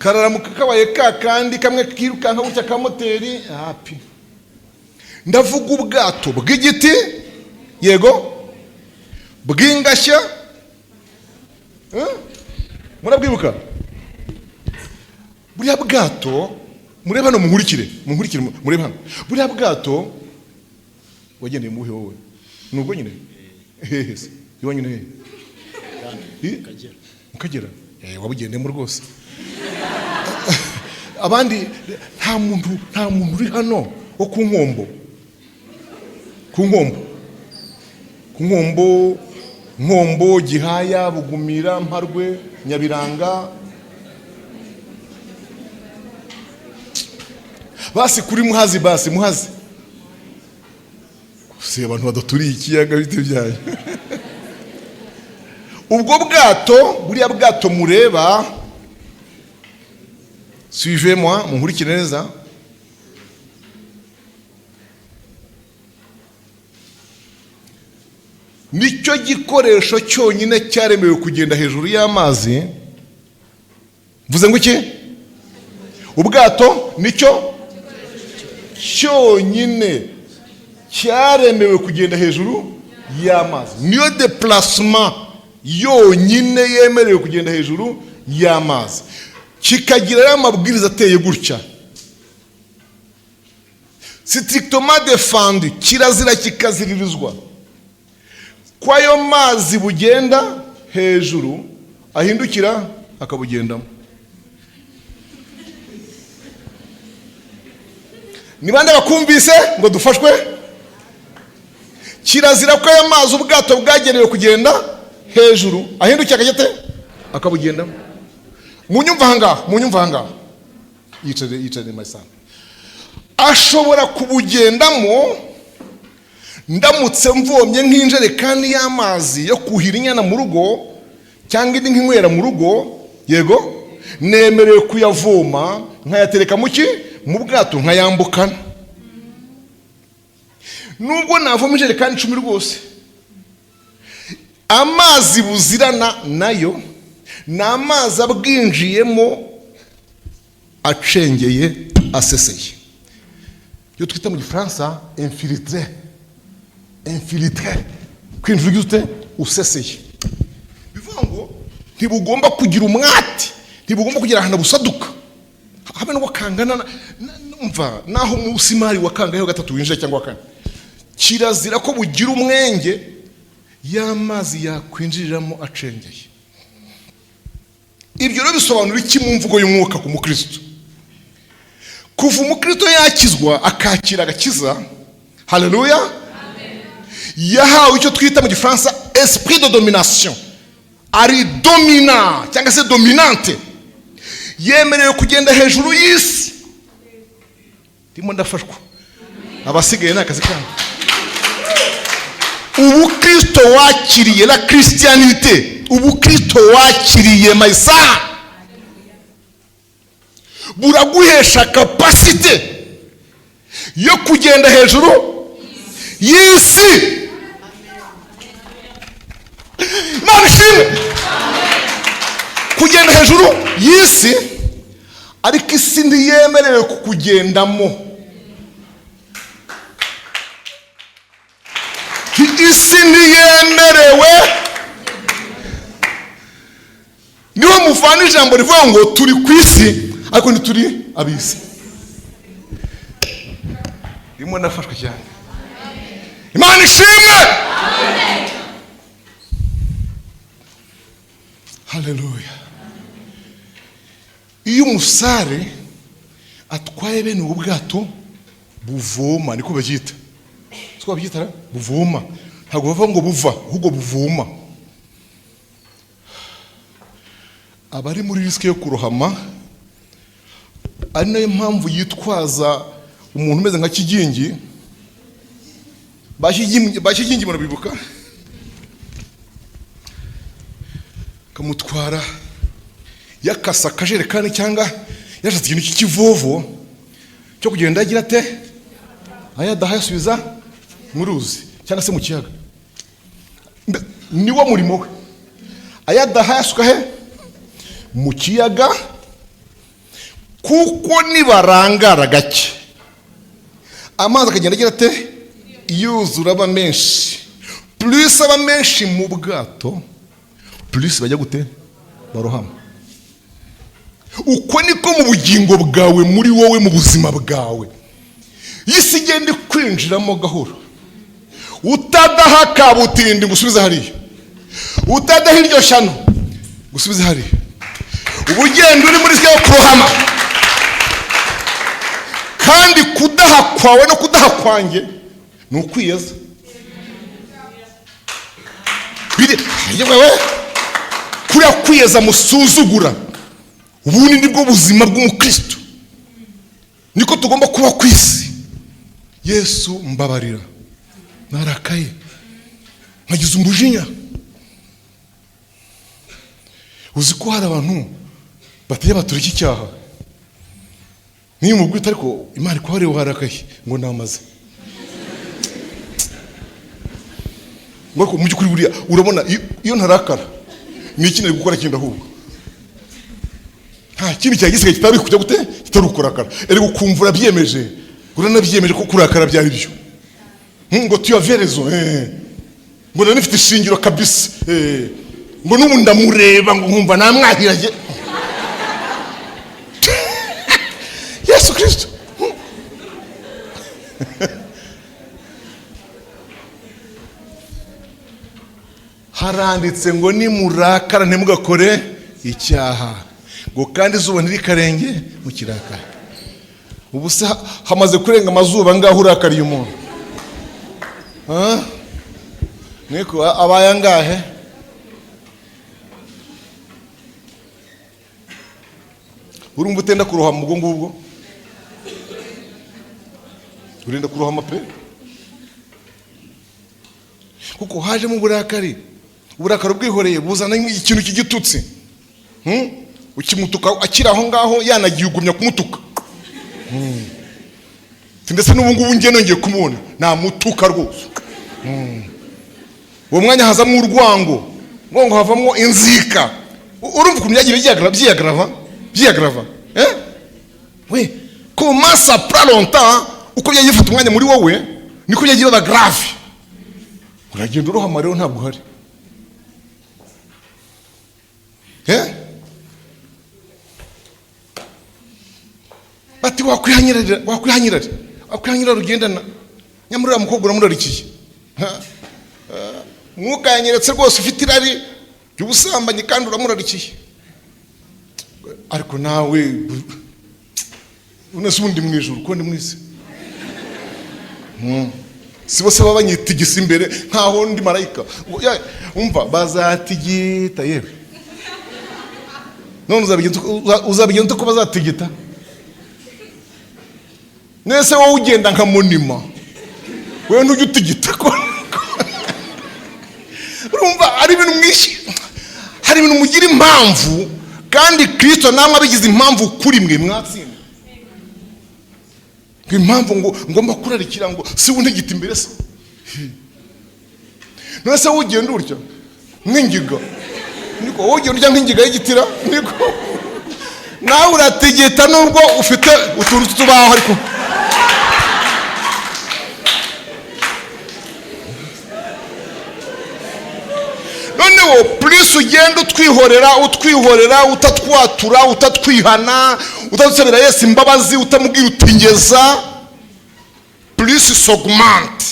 Kararamuka kabaye ka kandi kamwe kirukanka gutya ka moteri hapi. Ndavuga ubwato bw'igiti, yego, bw'ingashya. Eh? Murabwibuka buriya bwato? Murebe hano, munkurikire, munkurikire, murebe hano. Buriya bwato wagendeye mu buhe wowe? Ni ubwo nyine hehe se? Iwanyu ni hehe? Kagera. Mu Kagera. Wabugendemo rwose. Abandi, nta muntu uri hano wo ku Nkombo? Ku Nkombo, ku Nkombo, Nkombo, Gihaya, Bugumira, Mparwe, Nyabiranga. Basi kuri Muhazi, basi Muhazi. Si abantu badaturiye ikiyaga, bite byayo? Ubwo bwato, buriya bwato mureba, suivez moi, munkurikire neza. Nicyo gikoresho cyonyine cyaremewe kugenda hejuru y'amazi. Mvuze ngo iki? Ubwato nicyo cyonyine cyaremewe kugenda hejuru y'amazi, niyo déplacement yonyine yemerewe kugenda hejuru y'amazi, kikagira rero amabwiriza ateye gutya: strictement défendu, kirazira kikaziririzwa ko ayo mazi bugenda hejuru ahindukira akabugendamo. Ni bande bakumvise ngo dufashwe? Kirazira ko ayo mazi ubwato bwagenewe kugenda hejuru ahindukira akajya ate? Akabugendamo. Munyumva ahangaha, munyumva ahangaha. Yicare, yicare, my son. Ashobora kubugendamo Ndamutse mvomye nk'injerekani y'amazi yo kuhira inyana mu rugo cyangwa indi nk'inywera mu rugo, yego, nemerewe kuyavoma nkayatereka mu ki? Mu bwato, nkayambukana. Nubwo navoma ijerekani 10 rwose, amazi buzirana nayo ni amazi abwinjiyemo acengeye, aseseye, iyo twita mu Gifaransa infiltré. Infiltré, kwinjira ugize ute? Useseye. Bivuga ngo ntibugomba kugira umwati, ntibugomba kugira ahantu busaduka, habe n'ubwo kangana numva naho umusimari wa kangahe, wa gatatu winjira cyangwa wa kane. Kirazira ko bugira umwenge y'amazi yakwinjiriramo acengeye. Ibyo rero bisobanura iki mu mvugo y'umwuka ku mukristo? Kuva umukristo yakizwa, akakira agakiza, haleluya, yahawe icyo twita mu Gifaransa esprit de domination. Ari dominant cyangwa se dominante, yemerewe kugenda hejuru y'isi. Ndimo ndafashwa, abasigaye ni akazi kanyu. Ubukristo wakiriye, la christianité, ubukristo wakiriye, mayisa, buraguhesha capacité yo kugenda hejuru y'isi. Imana ishimwe. Kugenda hejuru y'isi, ariko isi ntiyemerewe kukugendamo. Isi ntiyemerewe. Niho muvana ijambo rivuga ngo turi ku isi ariko ntituri ab'isi. Rimwe nafashwe cyane. Imana ishimwe, haleluya. Iyo umusare atwaye bene ubu bwato buvoma, niko babyita, siko babyita ra? Buvoma, ntabwo bava ngo buva, ahubwo buvoma, abari muri risque yo kurohama. Ari nayo mpamvu yitwaza umuntu umeze nka Kigingi. Ba Kigingi murabibuka, kamutwara yakasa akajerekani cyangwa yashatse ikintu cy'ikivovo cyo kugenda agira ate, ayadaha, ayasubiza mu ruzi cyangwa se mu kiyaga. Niwo murimo we, ayadaha ayasuka he? Mu kiyaga. Kuko nibarangara gake, amazi akagenda agira ate? Yuzura, aba menshi. Plus aba menshi mu bwato, plus bajya gute? Barohama. Uko niko mu bugingo bwawe, muri wowe, mu buzima bwawe, isi igenda ikwinjiramo gahoro. Utadaha kabutindi ngo usubize hariya, utadaha iryo shyano ngo usubize hariya, uba ugenda uri muri yo kurohama. Kandi kudaha kwawe no kudaha kwanjye ni ukwiyeza. Yewe, kuriya kwiyeza musuzugura, ubundi nibwo buzima bw'umukristo, niko tugomba kuba ku isi. Yesu, mbabarira, narakaye, nkagize umujinya. Uzi ko hari abantu batajya batura iki cyaha? Niyo umubwita, ariko Imana ikubareba, warakaye, ngo namaze ngo. Ariko mu by'ukuri buriya urabona iyo ntarakara ni iki nari gukora kindi? Ahubwo nta kindi cyari gisigaye kitari kujya gute? Kitari ukurakara. Erega ukumva urabyemeje, uranabyemeje ko kurakara byari byo. Ngo tu avais raison, ngo nari nifite ishingiro kabisa, ngo n'ubu ndamureba ngo nkumva namwahiranye. Yesu Kristo. Haranditse ngo nimurakara ntimugakore icyaha, ngo kandi izuba ntirikarenge mukirakara. Ubu se hamaze kurenga amazuba ngaho urakariye umuntu? Ha? Niko abaye angahe? Urumva utenda kurohama ubwo ngubwo? Urinda kurohama pe. Kuko hajemo uburakari. Uburakari ubwihoreye buzana ikintu cy'igitutsi. Ukimutuka akiri aho ngaho, yanagiye ugumya kumutuka. Ndetse n'ubu ngubu njye nongeye kumubona namutuka rwose. Uwo mwanya hazamo urwango, ngo havamo inzika. Urumva ukuntu byagiye byiyagrava, eh? Oui, comment ça prend longtemps, uko byagiye bifata umwanya muri wowe niko byagiye biba grave. Uragenda urohama rero ntabwo uhari. Eh? Bati wakwihanyirarira, wakwihanyirarira, wakwihanyirarira ugendana nyamara uriya mukobwa uramurarikiye. Mwuka yanyeretse rwose ufite irari ry'ubusambanyi kandi uramurarikiye. Ariko nawe unese ubundi mu ijuru ko ndi mu isi. Si bose baba banyitigisa imbere nkaho ndi marayika. Umva bazatigita yewe. None uzabigenza uko bazatigita? Nese wowe ugenda nka munima, wewe ntujya utigita ko. Urumva ari ibintu mwinshi, hari ibintu mugira impamvu, kandi Kristo namwe abigize impamvu kuri mwe mwatsinda. Impamvu ngo ngomba kurarikira ngo si untigita imbere se. None se wowe ugenda urya nk'ingiga, niko wowe ugenda urya nk'ingiga y'igitira, niko nawe uratigita nubwo ufite utuntu tw'utubaho. Ariko noneho plus ugenda utwihorera, utwihorera, utatwatura, utatwihana, utadusabira Yesu imbabazi, utamubwira utingeza, plus s'augmente.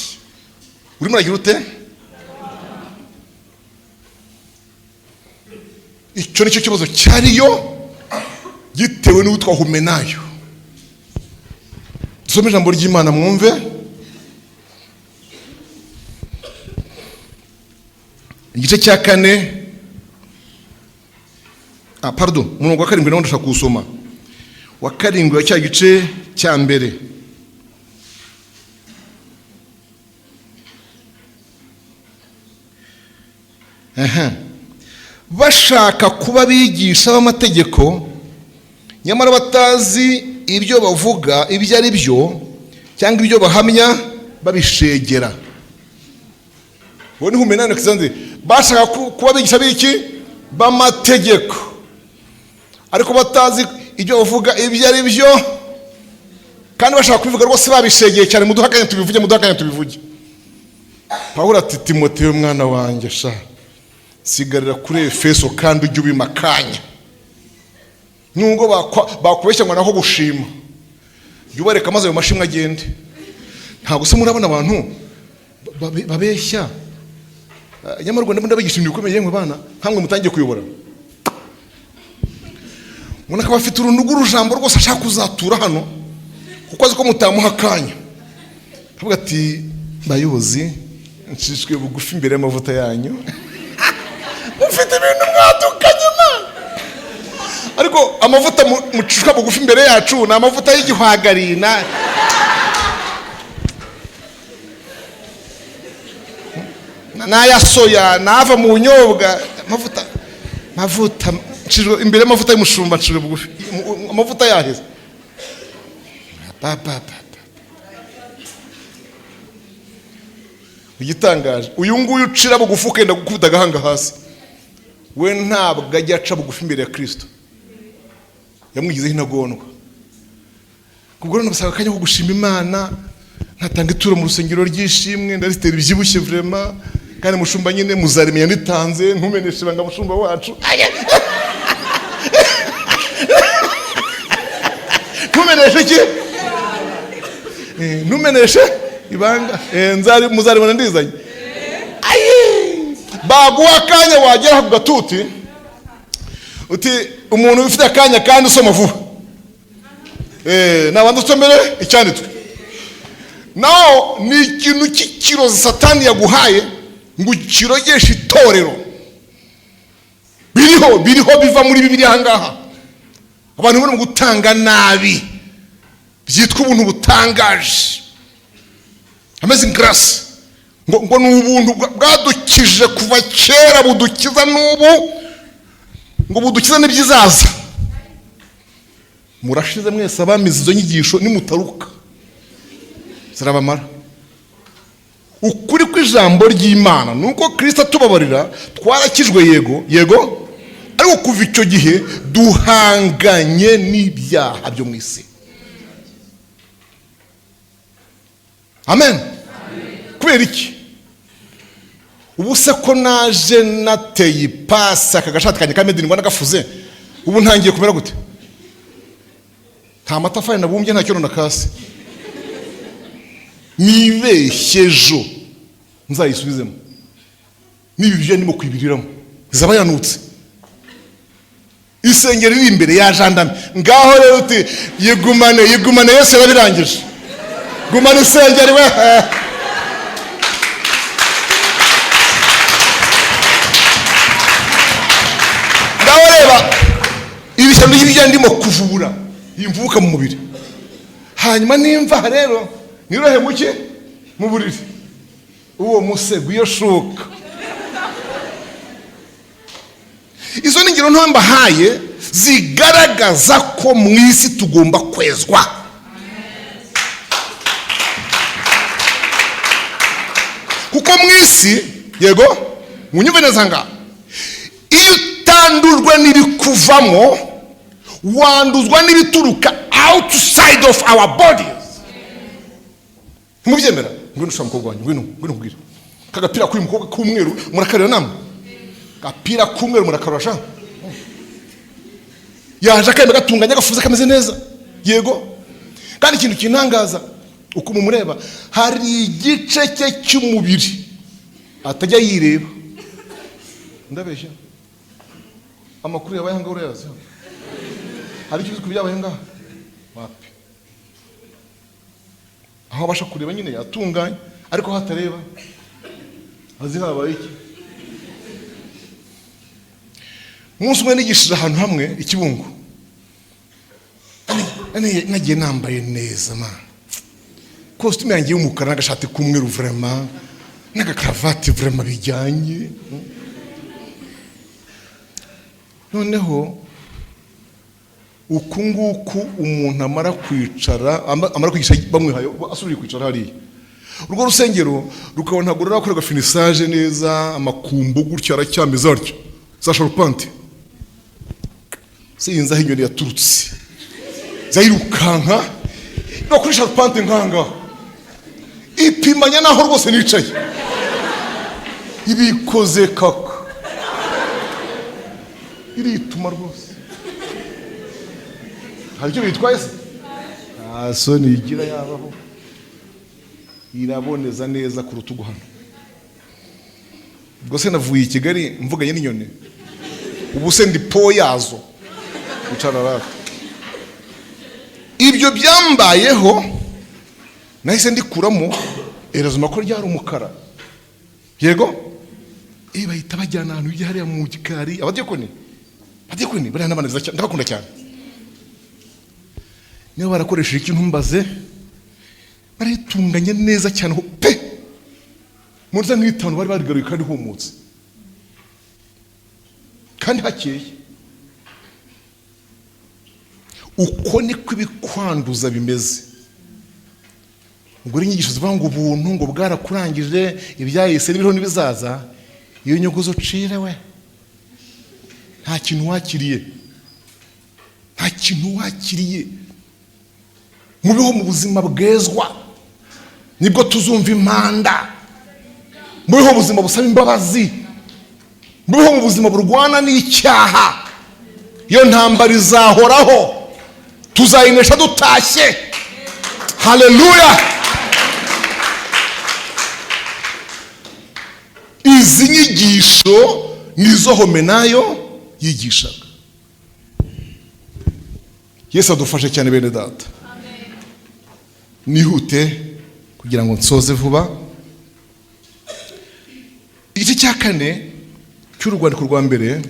Urimo uragira ute? Icyo nicyo kibazo cyariyo gitewe n'uwitwa Humenayo. Dusome ijambo ry'Imana mwumve. Igice cya 4, pardon, umurongo wa 7 nawo ndashaka kuwusoma. Wa 7 wa cya gice cya mbere. Bashaka kuba abigisha b'amategeko, nyamara batazi ibyo bavuga ibyo ari byo, cyangwa ibyo bahamya babishegera. Uwo ni Humenayo Alexandre. Bashaka kuba abigisha b'iki? B'amategeko, ariko batazi ibyo bavuga ibyo ari byo, kandi bashaka kubivuga rwose babishegeye cyane. Muduhakanye tubivuge, muduhakanye tubivuge. Pawulo ati Timoteyo mwana wanjye sha, sigarira kuri Efeso kandi ujye ubimakanya. Nubwo bakubeshya ngo naho gushima, jya ubareka maze ayo mashimwe agende. Ntabwo se murabona abantu babeshya? Nyamara Rwanda ndabigisha ibintu bikomeye yemwe bana, nkamwe mutangiye kuyobora. Ubona ko abafite urunugu rujambo rwose ashaka kuzatura hano, kuko azi ko mutamuha akanya. Avuga ati bayobozi, nshishwe bugufi imbere y'amavuta yanyu. Mufite ibintu mwadukanye Imana. Ariko amavuta mucishwa bugufi imbere yacu ni amavuta y'igihwagari na n'aya soya n'ava mu bunyobwa. Amavuta, amavuta nshishwe imbere y'amavuta y'umushumba, nshishwe bugufi, amavuta yaheze. Pa, pa, pa, pa. Igitangaje, uyu nguyu ucira bugufi ukenda gukubita agahanga hasi, we ntabwo ajya aca bugufi imbere ya Kristo, yamwigizeho intagondwa. Ubwo rero nabasaba akanya ko gushima Imana, nkatanga ituro mu rusengero ry'ishimwe, ndaritera ibyibushye vraiment, kandi mushumba nyine muzarimenya nditanze, ntumeneshe ibanga mushumba wacu. Ntumeneshe iki? Ntumeneshe ibanga. Muzaribona ndizanye. Ayi! Baguha akanya wagera ku gatuti, uti umuntu ufite akanya kandi usoma vuba. Nabanza usomere icyanditswe. Naho ni ikintu cy'ikirozi Satani yaguhaye ngo ukirogeshe itorero. Biriho, biriho biva muri Bibiliya aha ngaha. Abantu bari mu gutanga nabi byitwa ubuntu butangaje. Amazing grace. Ngo ni ubuntu bwadukije kuva kera, budukiza n'ubu, ngo budukiza n'ibyizaza. Murashize mwese abamize izo nyigisho, nimutaruka zirabamara. Ukuri kw'ijambo ry'Imana ni uko Kirisito atubabarira, twarakijwe, yego yego, ariko kuva icyo gihe duhanganye n'ibyaha byo mu isi. Amen. Kubera iki? Ubu se ko naje nateye ipasi, aka gashati kanjye ka made in Rwanda gafuze, ubu ntangiye kumera gute? Nta matafari nabumbye, nta cyondo nakase. Nibeshye ejo nzayisubizemo, niba ibyo ndimo kwibiriramo izaba yanutse. Isengero iri imbere ya jandame. Ngaho rero uti yigumane, yigumane, Yesu yarabirangije, gumana isengeri we. Ngaho reba ibishyano y'ibyo ndimo kuvura imvuka mu mubiri, hanyuma nimva rero nirohe muke mu buriri, uwo musego, iyo shuka. Izo ni ingero nto mbahaye zigaragaza ko mu isi tugomba kwezwa. Kuko mu isi, yego munyumve neza, ngaha iyo utandujwe n'ibikuvamo, wanduzwa n'ibituruka outside of our bodies. Ntimubyemera? Ngwino ushaka mukobwa wanjye, ngwino, ngwino nkubwire. Kagapira k'uyu mukobwa k'umweru murakarira namwe, gapira k'umweru murakarura sha. Yaje akemba gatunganya, gafuze, kameze neza, yego. Kandi ikintu kintangaza uko mumureba, hari igice cye cy'umubiri atajya yireba. Ndabeshya? Amakuru yabaye ahangaha urayazi? Hari icyo uzi ku byabaye ngaha? Wapi. Aho abasha kureba nyine yatunganye, ariko aho atareba azi habaye iki. Umunsi umwe nigishije ahantu hamwe i Kibungo, nagiye nambaye neza ma kositimu yanjye y'umukara n'agashati k'umweru vraiment n'agakaravati vraiment bijyanye. Noneho uku nguku umuntu amara kwicara, amara kwigisha, bamwihaye asubiye kwicara hariya, urwo rusengero rukabona ntabwo rurakorerwa finissage neza, amakumbo gutya aracyameze atyo, za charpente. Sinzi aho inyoni yaturutse, zayirukanka no kuri charpente nkangaho, ipimanya naho rwose nicaye, ibikoze kaka, irituma rwose. Hari icyo bitwaye se? Nta soni igira yabaho, iraboneza neza ku rutugu hano. Ubwo se navuye i Kigali mvuganye n'inyoni? Ubu se ndi po yazo? Icara rata. Ibyo byambayeho nahise ndikuramo erezuma ko ryari umukara, yego. Bahita bajyana ahantu hirya hariya mu gikari. Abadiyakoni, abadiyakoni bariya n'abana beza cyane, ndabakunda cyane. Niba barakoresheje ikintu mbaze, baritunganya neza cyane pe, mu nza nk'itanu bari barigaruye kandi humutse kandi hakeye. Uko niko ibikwanduza bimeze. Ubwo inyigisho zivuga ngo ubuntu ngo bwarakurangije, ibyahise n'ibiriho n'ibizaza, iyo nyungu ucire we, nta kintu wakiriye, nta kintu wakiriye. Mubeho mu buzima bwezwa, nibwo tuzumva impanda. Mubeho ubuzima busaba imbabazi, mubeho mu buzima burwana n'icyaha. Iyo ntambara izahoraho, tuzayinesha dutashye. Haleluya! Izi nyigisho nizo Homenayo yigishaga. Yesu adufashe cyane bene data. Nihute kugira ngo nsoze vuba. Igice cya kane cy'urwandiko rwa mbere,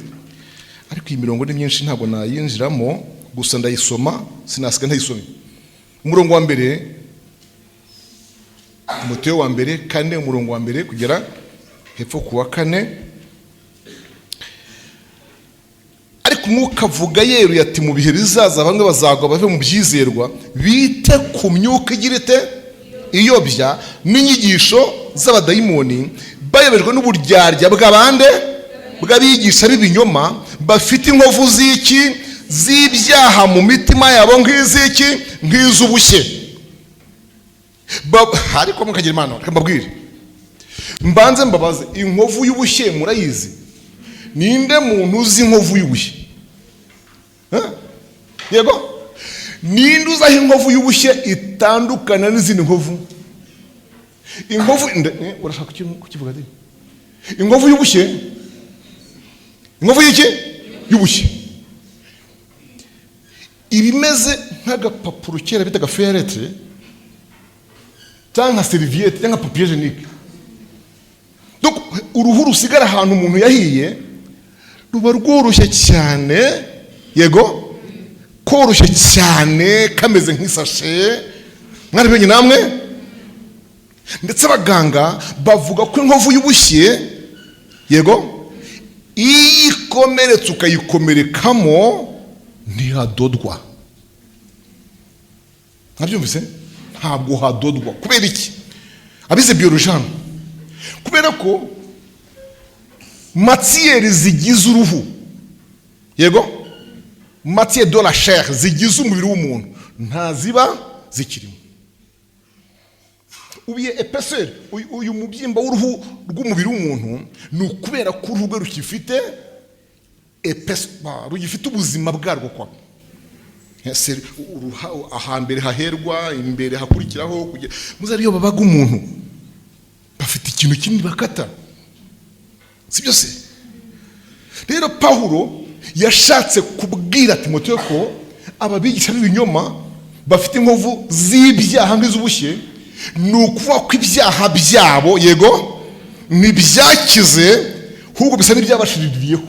ariko iyi mirongo ni myinshi ntabwo nayinjiramo, gusa ndayisoma, sinasiga ntayisomye. Umurongo wa mbere Timoteyo wa mbere 4 umurongo wa mbere kugera hepfo ku wa 4. Ariko Umwuka avuga yeruye ati mu bihe bizaza bamwe bazagwa bave mu byizerwa, bite ku myuka igira ite iyobya n'inyigisho z'abadayimoni, bayobejwe n'uburyarya bw'abande bw'abigisha b'ibinyoma, bafite inkovu z'iki z'ibyaha mu mitima yabo nk'iz'iki nk'iz'ubushye. Ariko mukagira Imana, reka mbabwire, mbanze mbabaze, inkovu y'ubushye murayizi? Ninde muntu uzi inkovu y'ubushye? Yego, ninde uzi aho inkovu y'ubushye itandukana n'izindi nkovu? Inkovu urashaka kukivuga de? Inkovu y'ubushye, inkovu y'iki y'ubushye ibimeze nk'agapapuro kera bitaga fer à lettre, cyangwa nka serviette, cyangwa nka papier hygiénique. Donc uruhu rusigara ahantu umuntu yahiye ruba rworoshye cyane, yego, koroshye cyane, kameze nk'isashe. Mwaribonye namwe? Ndetse abaganga bavuga ko inkovu y'ubushye, yego, iyo ikomeretse ukayikomerekamo ntihadodwa. Mwabyumvise? Ntabwo hadodwa. Kubera iki? Abize biologie hano, kubera ko matières zigize uruhu, yego, matière de la chair zigize umubiri w'umuntu ntaziba zikirimo. Ubiye épaisseur uyu mubyimba w'uruhu rw'umubiri w'umuntu ni ukubera ko uruhu rwe rukifite épaisseur, rugifite ubuzima bwarwo kwa Ese ahambere haherwa imbere hakurikiraho kugera muzari. Iyo babaga umuntu bafite ikintu kinini bakata, si byo se? Rero Pawulo yashatse kubwira Timoteyo ko aba bigisha b'ibinyoma bafite inkovu z'ibyaha nk'iz'ubushye. Ni ukuvuga ko ibyaha byabo, yego, ntibyakize, ahubwo bisa n'ibyabashiririyeho.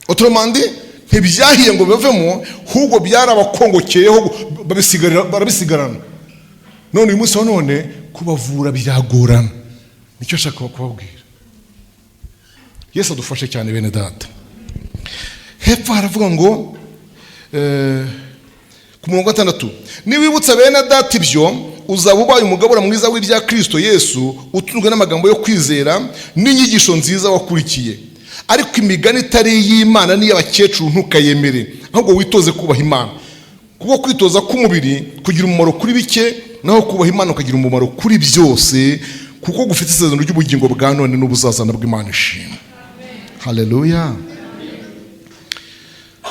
Autrement dit, ntibyahiye ngo bivemo, ahubwo byarabakongokeyeho, barabisigarana. None uyu munsi wa none kubavura biragorana. Nicyo nshaka kubabwira. Yesu adufashe cyane, bene data. Hepfo haravuga ngo ku murongo wa 6: "Niwibutsa bene data ibyo, uzaba ubaye umugabura mwiza w'ibya Kirisito Yesu, utunzwe n'amagambo yo kwizera n'inyigisho nziza wakurikiye. Ariko imigani itari iy'Imana n'iy'abakecuru ntukayemere, ahubwo witoze kubaha Imana, kuko kwitoza k'umubiri kugira umumaro kuri bike, naho kubaha Imana kukagira umumaro kuri byose, kuko gufite isezerano ry'ubugingo bwa none n'ubuzazana bw'Imana ishimwe." Haleluya!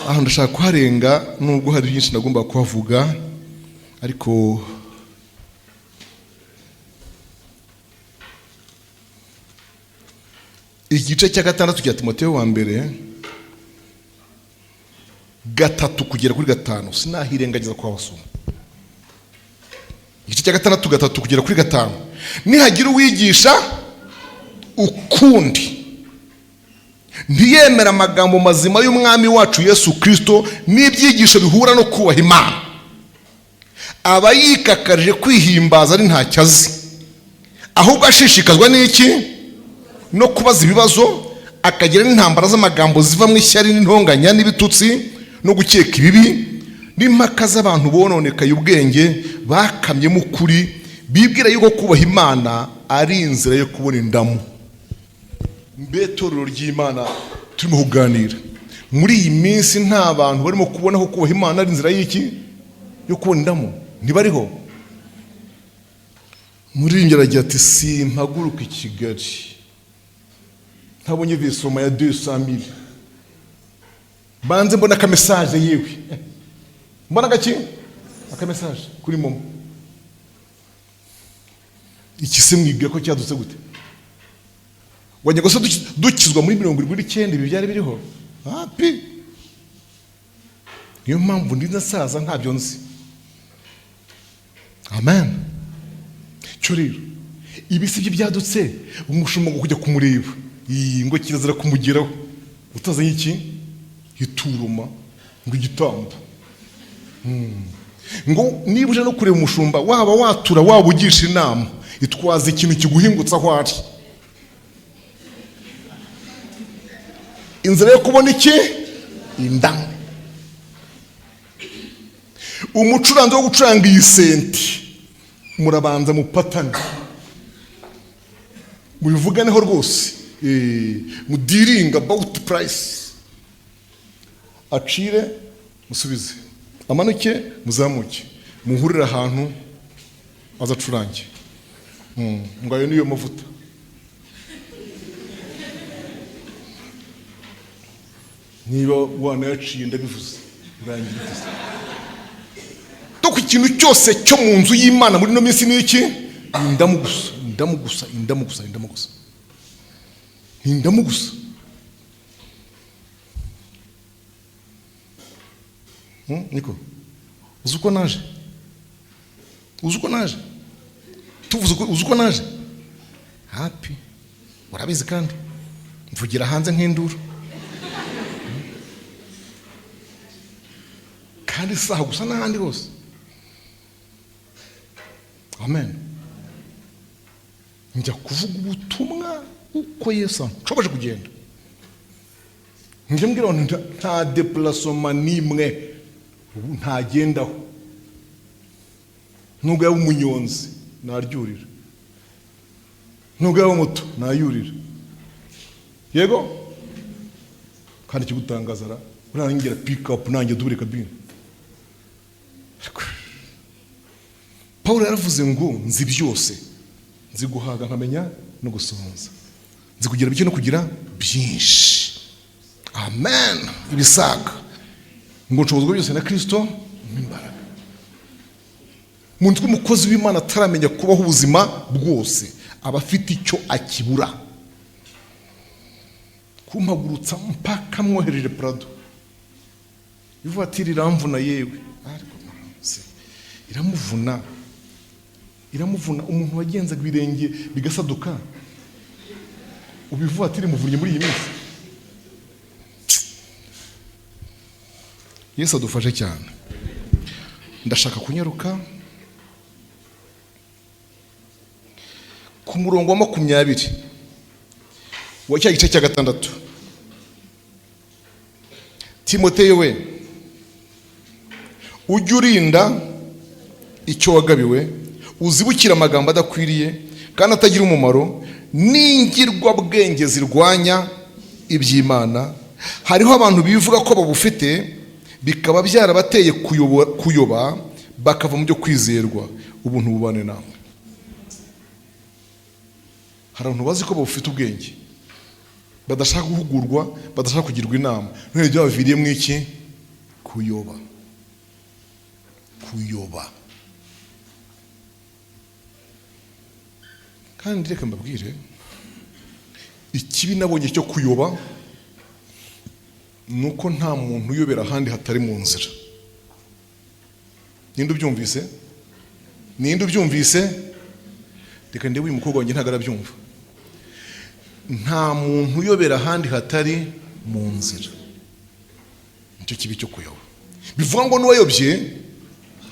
Aho ndashaka kuharenga, nubwo hari byinshi nagomba kuhavuga, ariko igice cya 6 cya Timoteyo wa mbere 3 kugera kuri 5 sinahirengagiza kuhabasoma. Igice cya 6, 3 kugera kuri 5: "Nihagira uwigisha ukundi, ntiyemera amagambo mazima y'Umwami wacu Yesu Kirisito n'ibyigisho bihura no kubaha Imana, aba yikakarije kwihimbaza ari ntacyo azi, ahubwo ashishikazwa n'iki? No kubaza ibibazo, akagira n'intambara z'amagambo zivamo ishyari n'intonganya n'ibitutsi no gukeka ibibi n'impaka z'abantu bononekaye ubwenge, bakamyemo ukuri, bibwira yuko kubaha Imana ari inzira yo kubona indamu." Mbe torero ry'Imana turimo kuganira, muri iyi minsi nta bantu barimo kubona ko kubaha Imana ari inzira y'iki? Yo kubona indamu? Ntibariho? Muririmbyi aragira ati: "Simpaguruka i Kigali ntabonye virement ya 200 000, banze mbona akamessage." Yewe, mbona agaki? Akamessage kuri MoMo. Iki se mwibwira ko cyadutse gute? Wajya ngo se dukizwa muri 79 ibi byari biriho? Api, niyo mpamvu ndi nsaza ntabyo nzi. Amen. Cyo rero ibi si byo byadutse. Umushumba ngo kujya kumureba, iyi ngo kirazira kumugeraho utazanye iki? Ituruma, ngo igitambo. Ngo niba uje no kureba umushumba, waba watura, waba ugisha inama, itwaza ikintu kiguhingutsa aho ari. Inzira yo kubona iki? Indamu. Umucuranzi wo gucuranga iyi senti, murabanza mupatane, mubivuganeho rwose, mudealinga about price, acire musubize, amanuke muzamuke, muhurire ahantu azacurange. Ngo ayo niyo mavuta. Niba wanayaciye ndabivuze, urangira ute? Doko ikintu cyose cyo mu nzu y'Imana muri ino minsi ni iki? Indamu gusa, indamu gusa, indamu gusa, indamu gusa, indamu gusa. Niko uzi uko naje? Uzi uko naje? Tuvuze uko, uzi uko naje? Happy, urabizi, kandi mvugira hanze nk'induru. Kandi saha gusa n'ahandi hose. Amen. Njya kuvuga ubutumwa uko Yesu anshoboje kugenda. Njya mbwira abantu nta déplacement n'imwe ubu ntagendaho. Nubwo yaba umunyonzi naryurira, nubwo yaba moto nayurira. Yego, kandi ikigutangaza ra, urangira pick up nanjye dubure cabine. Paul yaravuze ngo nzi byose, nzi guhaga nkamenya no gusonza, nzi kugira bike no kugira byinshi. Amen. Ibisaga ngo nshobozwa byose na Kristo imbaraga. Umuntu w'umukozi w'Imana ataramenya kubaho ubuzima bwose, aba afite icyo akibura. Kumpagurutsa mpaka mwohereje Prado, ivatiri iramvuna yewe, ariko se iramuvuna, iramuvuna. Umuntu wagenzaga ibirenge bigasaduka, ubu ivatiri imuvunnye muri iyi minsi. Yesu adufashe cyane. Ndashaka kunyaruka ku murongo wa 20 wa cya gice cya 6. Timoteyo we, ujye urinda icyo wagabiwe, uzibukire amagambo adakwiriye kandi atagira umumaro, n'ingirwabwenge zirwanya iby'Imana. Hariho abantu bivuga ko babufite, bikaba byarabateye kuyoba bakava mu byo kwizerwa. Ubuntu bubane namwe. Hari abantu bazi ko babufite ubwenge, badashaka guhugurwa, badashaka kugirwa inama, none byabaviriyemo iki? Kuyoba, kuyoba. Kandi reka mbabwire, ikibi nabonye cyo kuyoba ni uko nta muntu uyobera ahandi hatari mu nzira. Ninde ubyumvise? Ninde ubyumvise? Reka ndebe uyu mukobwa wanjye ntabwo arabyumva. Nta muntu uyobera ahandi hatari mu nzira. Nicyo kibi cyo kuyoba. Bivuga ngo n'uwayobye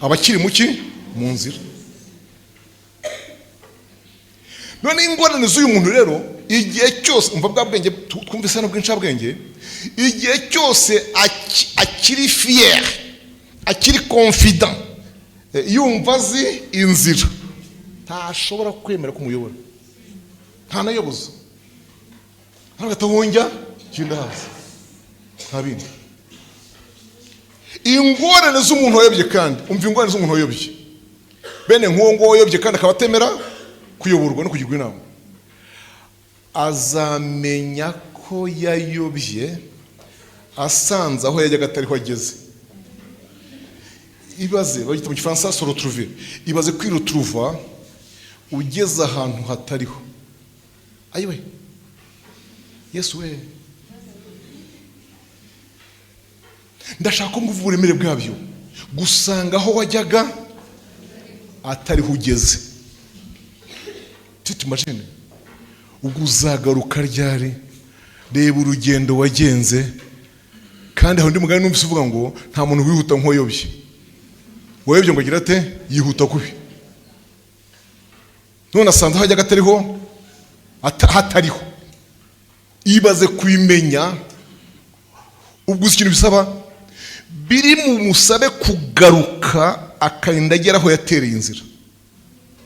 aba akiri muki mu nzira. None ingorane z'uyu muntu rero, igihe cyose umva bwa bwenge twumvise hano bw'incabwenge, igihe cyose akiri fier, akiri confident, yumva azi inzira, ntashobora kwemera ko umuyobora, ntanayoboza. Hano gatahonjya kinda hasi, nta bindi. Ingorane z'umuntu wayobye, kandi umva ingorane z'umuntu wayobye, bene nk'uwo nguwo wayobye kandi akaba atemera kuyoborwa no kugirwa inama, azamenya ko yayobye asanze aho yajyaga atariho ageze. Ibaze, bagita mu gifaransa se retrouver, ibaze kwiretrouva ugeze ahantu hatariho. Ayiwe Yesu we, ndashaka ko nguva uburemere bwabyo, gusanga aho wajyaga atariho ugeze. Titi machine, ubwo uzagaruka ryari? Reba urugendo wagenze. Kandi hari undi mugani numvise uvuga ngo nta muntu wihuta nk'uwayobye. Wayobye ngo agira ate? Yihuta kubi. None asanze aho ajyaga atariho, hatariho. Ibaze kubimenya. Ubwo uzi ikintu bisaba? Biri mu musabe kugaruka, akarinda agera aho yatereye inzira.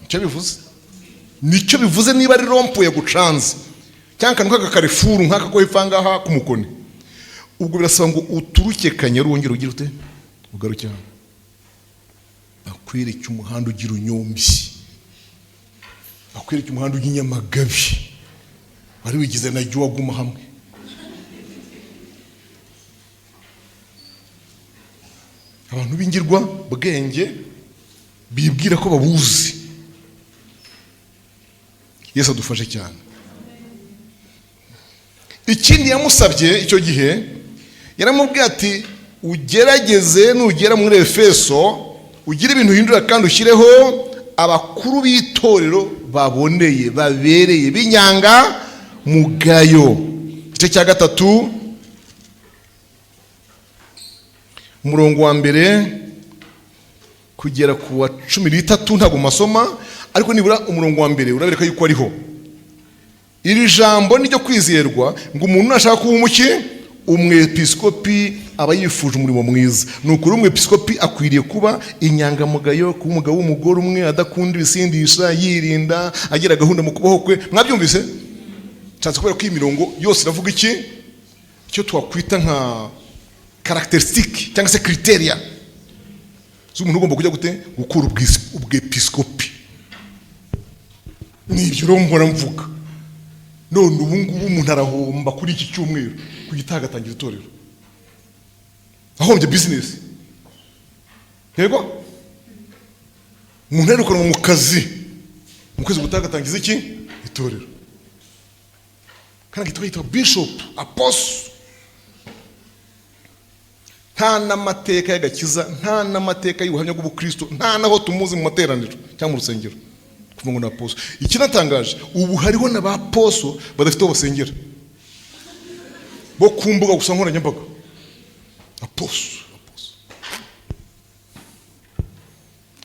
Nicyo bivuze, nicyo bivuze. Niba ari rond-point yagucanze cyangwa akantu k'agacarrefour nk'aka ko hepfo aha ngaha ku Mukoni, ubwo birasaba ngo uturuke Kanyaru, wongere ugire ute? Ugaruke hano, bakwereke umuhanda ugira Unyombi, bakwereke umuhanda ujya i Nyamagabe. Wari wigize na jya waguma hamwe. Abantu b'ingirwa bwenge bibwira ko babuzi. Yesu adufashe cyane. Ikindi yamusabye icyo gihe, yaramubwiye ati: "Ugerageze nugera muri Efeso ugire ibintu uhindura, kandi ushyireho abakuru b'itorero baboneye, babereye, b'inyanga mugayo." Igice cya 3, umurongo wa 1 kugera ku wa 13, ntabwo masoma, ariko nibura umurongo wa 1 urabereka yuko ariho. Iri jambo ni ryo kwizerwa, ngo umuntu nashaka kuba umuki? Umwepiskopi, aba yifuje umurimo mwiza. Ni ukuri, umwepiskopi akwiriye kuba inyangamugayo, kuba umugabo w'umugore umwe, adakunda ibisindisha, yirinda, agira gahunda mu kubaho kwe. Mwabyumvise? Nshatse kubera ko iyi mirongo yose iravuga iki? Icyo twakwita nka caractéristique cyangwa se criteria z'umuntu ugomba kujya gute? Gukura ubwepiskopi. Ni ibyo rero mpora mvuga. None ubu ngubu umuntu arahomba kuri iki cyumweru, ku gitaha agatangira itorero, ahombye bizinesi. Yego, umuntu arirukanwa mu kazi, mu kwezi gutaha agatangiza iki? Itorero. Kandi yitwa bishop, apostle, nta n'amateka y'agakiza, nta n'amateka y'ubuhamya bw'ubukristo, nta n'aho tumuzi mu materaniro cyangwa mu rusengero, kuvuga ngo ni apostle. Ikinatangaje, ubu hariho na ba apostle badafite aho basengera, bo ku mbuga gusa nkoranyambaga. Apostle, apostle,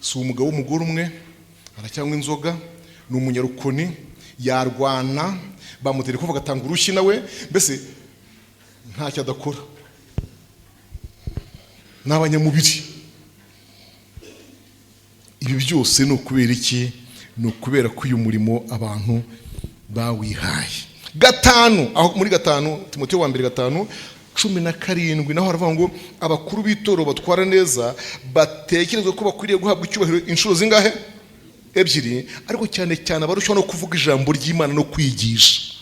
si umugabo w'umugore umwe, aracyanywa inzoga, ni umunyarukoni, yarwana, bamutera kuvuga, agatanga urushyi nawe, mbese ntacyo adakora. Ni abanyamubiri. Ibi byose ni ukubera iki? Ni ukubera ko uyu murimo abantu bawihaye. 5, aho muri 5, Timoteyo wa mbere 5:17, naho haravuga ngo abakuru b'itorero batwara neza batekerezwa ko bakwiriye guhabwa icyubahiro inshuro zingahe? Ebyiri. Ariko cyane cyane abarushaho no kuvuga ijambo ry'Imana no kwigisha.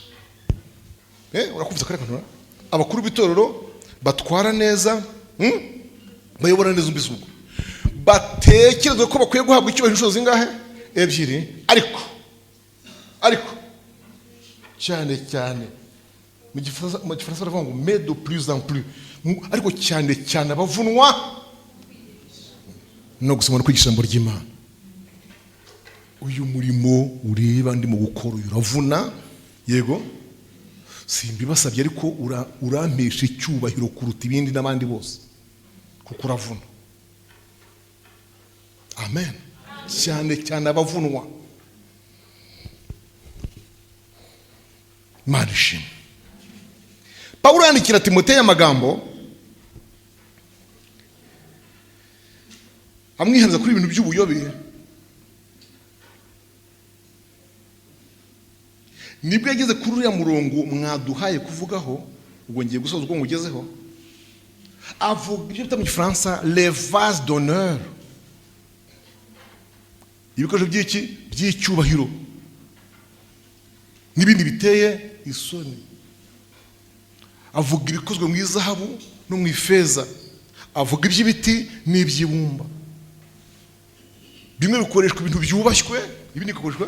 Urakumva kariya kantu? Abakuru b'itorero batwara neza, Bayobora neza, umbizi ubwo batekerezwa ko bakwiye guhabwa icyubahiro inshuro zingahe? Ebyiri. Ariko cyane cyane, mu Gifaransa baravuga ngo mais de plus en plus, ariko cyane cyane abavunwa no gusoma no kwigisha ijambo ry'Imana. Uyu murimo ureba ndimo gukora uyu uravuna. Yego, simbibasabye, ariko urampesha icyubahiro kuruta ibindi n'abandi bose, kuko uravuna. Amen. Cyane cyane abavunwa. Imana ishimwe. Pawulo yandikira Timoteyo amagambo amwihaniza kuri ibintu by'ubuyobe, nibwo yageze kuri uriya murongo mwaduhaye kuvugaho. Ubwo ngiye gusoza ubwo ngugezeho. Avuga ibyo bita mu Gifaransa les vases d'honneur, ibikoresho by'iki? By'icyubahiro, n'ibindi biteye isoni. Avuga ibikozwe mu izahabu no mu ifeza, avuga iby'ibiti n'iby'ibumba. Bimwe bikoreshwa ibintu byubashywe, ibindi bigakoreshwa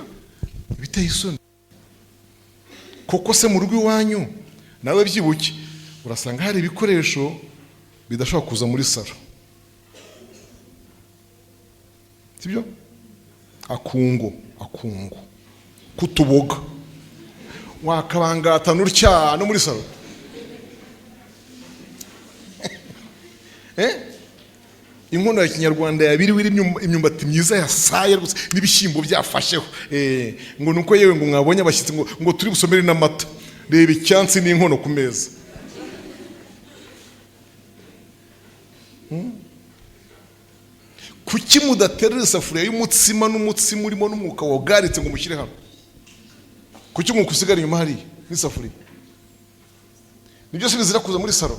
ibiteye isoni. Koko se mu rugo iwanyu, nawe byibuke, urasanga hari ibikoresho bidashobora kuza muri salo, sibyo? Akungo kutuboga wakabangatana utya no muri salo. Inkono ya kinyarwanda yabiriwe irimo imyumbati myiza yasaye rwose n'ibishyimbo byafasheho. Ngo nuko yewe ngo mwabonye abashyitsi, ngo turi busomere n'amata. Reba icyansi n'inkono ku meza. Kuki mudaterura isafuriya y'umutsima n'umutsima urimo n'umwuka wagaritse ngo mushyire hano? Kuki umwuka usigara inyuma hariya n'isafuriya? Ni byose bizira kuza muri saro.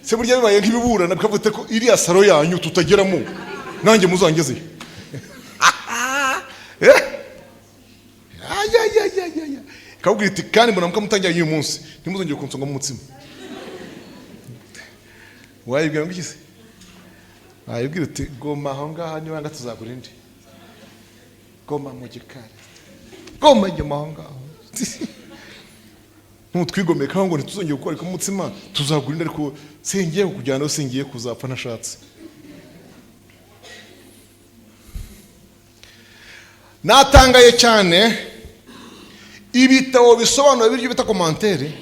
Se burya bibaye nk'ibiburana bikavuga ko iriya saro yanyu tutageramo, nanjye muzangezeyo. Ikabwira iti kandi mbona mutangira uyu munsi ntimuzongere kunsonga mu mutsima. Wayibwira ngo iki se? Wayibwira uti goma aho ngaho niba nga tuzagura indi. Goma mu gikari, goma inyuma aho ngaho. Ntutwigomeka ngo ntituzongere gukora umutsima, tuzagura indi, ariko singiye kukujyana, singiye kuzapfa ntashatse. Natangaye cyane, ibitabo bisobanura ibiryo bita commentaire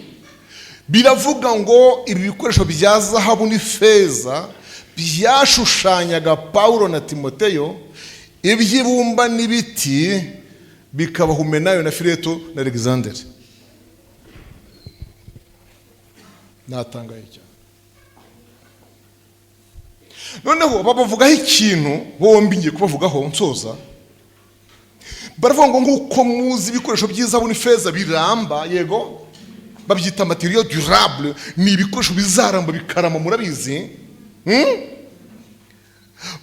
biravuga ngo ibi bikoresho bya zahabu n'ifeza byashushanyaga Paulo na Timoteyo, iby'ibumba n'ibiti bikaba Humenayo na Fileto na Alexander. Natangaye cyane. Noneho babavugaho ikintu bombi ngiye kubavugaho nsoza. Baravuga ngo nk'uko muzi ibikoresho by'izahabu n'ifeza biramba, yego babyita materiaux durable, ni ibikoresho bizaramba bikarama, murabizi.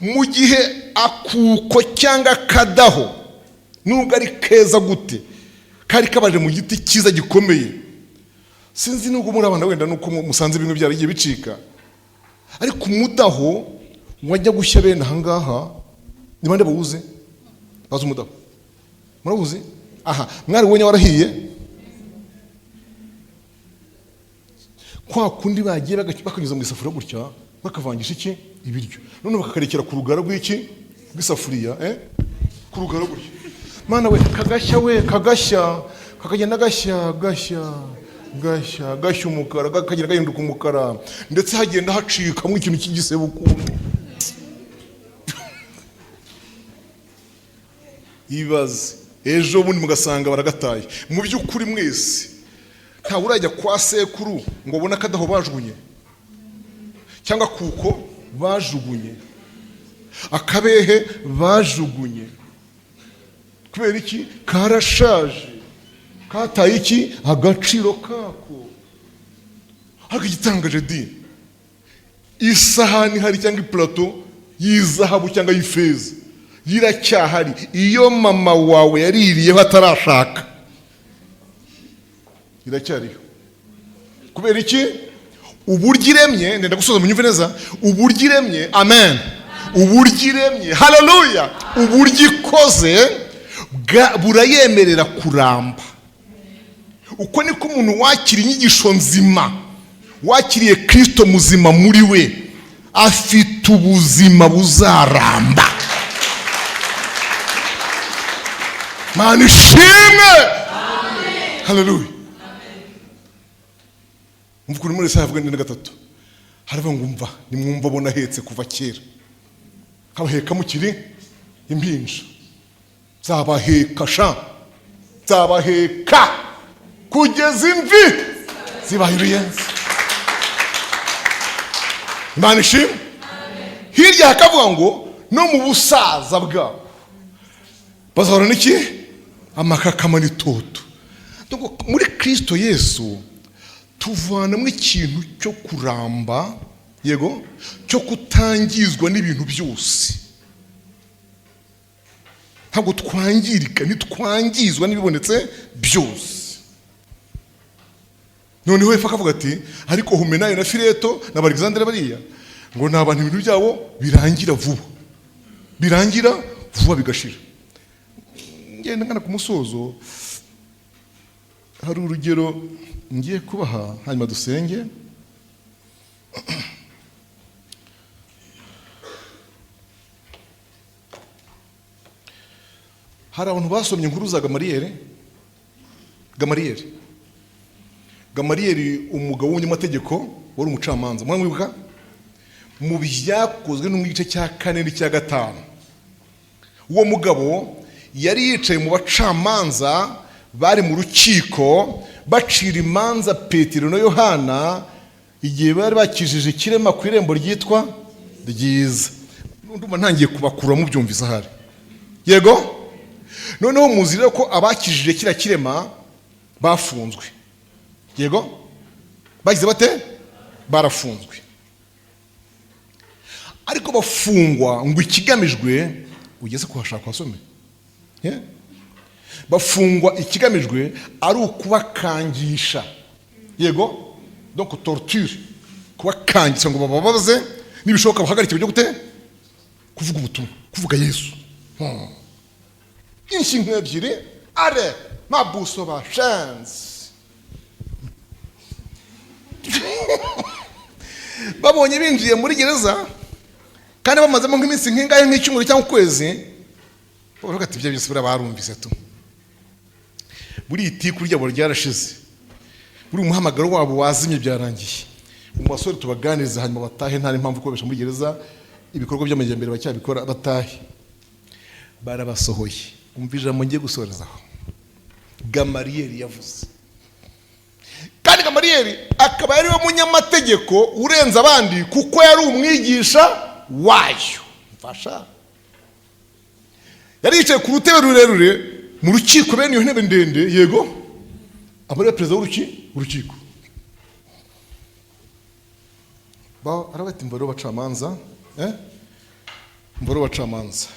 Mu gihe akuko cyangwa kadaho nubwo ari keza gute kari kabaje mu giti cyiza gikomeye, sinzi nubwo muri abana wenda nuko musanze bimwe byaragiye bicika, ariko umudaho wajya gushya bene aha ngaha, ni bande bawuze? Bazi umudaho? Murabuzi? Aha mwari ubonye warahiye kwa kundi bagiye bakanyuza mu isafuriya gutya bakavangisha iki ibiryo, none bakakarekera ku rugara rw'iki rw'isafuriya, ku rugara gutya. Mana we, kagashya we, kagashya, kakagenda gashya gashya gashya gashya umukara, kakagenda gahinduka umukara, ndetse hagenda hacikamo ikintu cy'igisebe ukuntu. Ibaze ejo bundi mugasanga baragataye. Mu by'ukuri mwese ntawe urajya kwa sekuru ngo abone akadaho bajugunye, cyangwa kuko bajugunye akabehe bajugunye. Kubera iki? Karashaje, kataye iki agaciro kako. Ariko igitangaje di, isahani hari cyangwa iplato y'izahabu cyangwa y'ifeza yiracyahari, iyo mama wawe yaririyeho atarashaka iracyariho. Kubera iki? Uburyo iremye, ndenda gusoza munyumve neza, uburyo iremye, amen, uburyo iremye, haleluya, uburyo ikoze burayemerera kuramba. Uko niko umuntu wakira inyigisho nzima, wakiriye Kristo muzima muri we, afite ubuzima buzaramba. Mana ishimwe, haleluya. Mvuga muri Yesaya avuga 43, haravuga ngo umva nimwumva abona ahetse kuva kera, nkabaheka mukiri impinja, nzabaheka sha, nzabaheka kugeza imvi zibaye uruyenzi. Imana ishimwe. Hirya hakavuga ngo no mu busaza bwabo bazahorana iki? Amakakama n'itoto. Muri Kristo Yesu tuvanamo ikintu cyo kuramba, yego, cyo kutangizwa n'ibintu byose. Ntabwo twangirika, ntitwangizwa n'ibibonetse byose. Noneho hepfo akavuga ati ariko Humenayo na Fileto na Alexander bariya ngo ni abantu ibintu byabo birangira vuba, birangira vuba bigashira. Ngenda ngana ku musozo, hari urugero ngiye kubaha hanyuma dusenge. Hari abantu basomye inkuru za Gamariyeri. Gamariyeri umugabo w'umunyamategeko wari umucamanza, muramwibuka? Mu Byakozwe no mu gice cya kane n'icya gatanu, uwo mugabo yari yicaye mu bacamanza bari mu rukiko bacira imanza Petero na Yohana igihe bari bakijije ikirema ku irembo ryitwa Ryiza. Ndumva ntangiye kubakura, mubyumvise ahari. Yego, noneho muzi rero ko abakijije kiriya kirema bafunzwe. Yego, bagize bate? Barafunzwe, ariko bafungwa ngo ikigamijwe, ugeze kuhashaka wasome. Yeah? Bafungwa ikigamijwe ari ukubakangisha, yego, donc torture, kubakangisha ngo bababaze, nibishoboka bahagarike ibyo gute? Kuvuga ubutumwa, kuvuga Yesu. Inshyi nk'ebyiri are mabuso bashenze. Babonye binjiye muri gereza kandi bamazemo nk'iminsi nk'ingahe, nk'icyumweru cyangwa ukwezi, bavuga ati: "Ibyo byose buriya barumvise tu, buriya itiku ryabo ryarashize, buri umuhamagaro wabo wazimye, byarangiye. Mu basore tubaganiriza, hanyuma batahe, nta n'impamvu kubabesha muri gereza, ibikorwa by'amajyambere bacyabikora, batahe." Barabasohoye. Umva ijambo ngiye gusorezaho Gamariyeri yavuze, kandi Gamariyeri akaba yari we munyamategeko urenze abandi kuko yari umwigisha wayo. Mfasha, yari yicaye ku rutebe rurerure mu rukiko, bene iyo ntebe ndende, yego, aba ariwe perezida w'urukiko. Aravuga ati: "Mva bacamanza, mva bacamanza,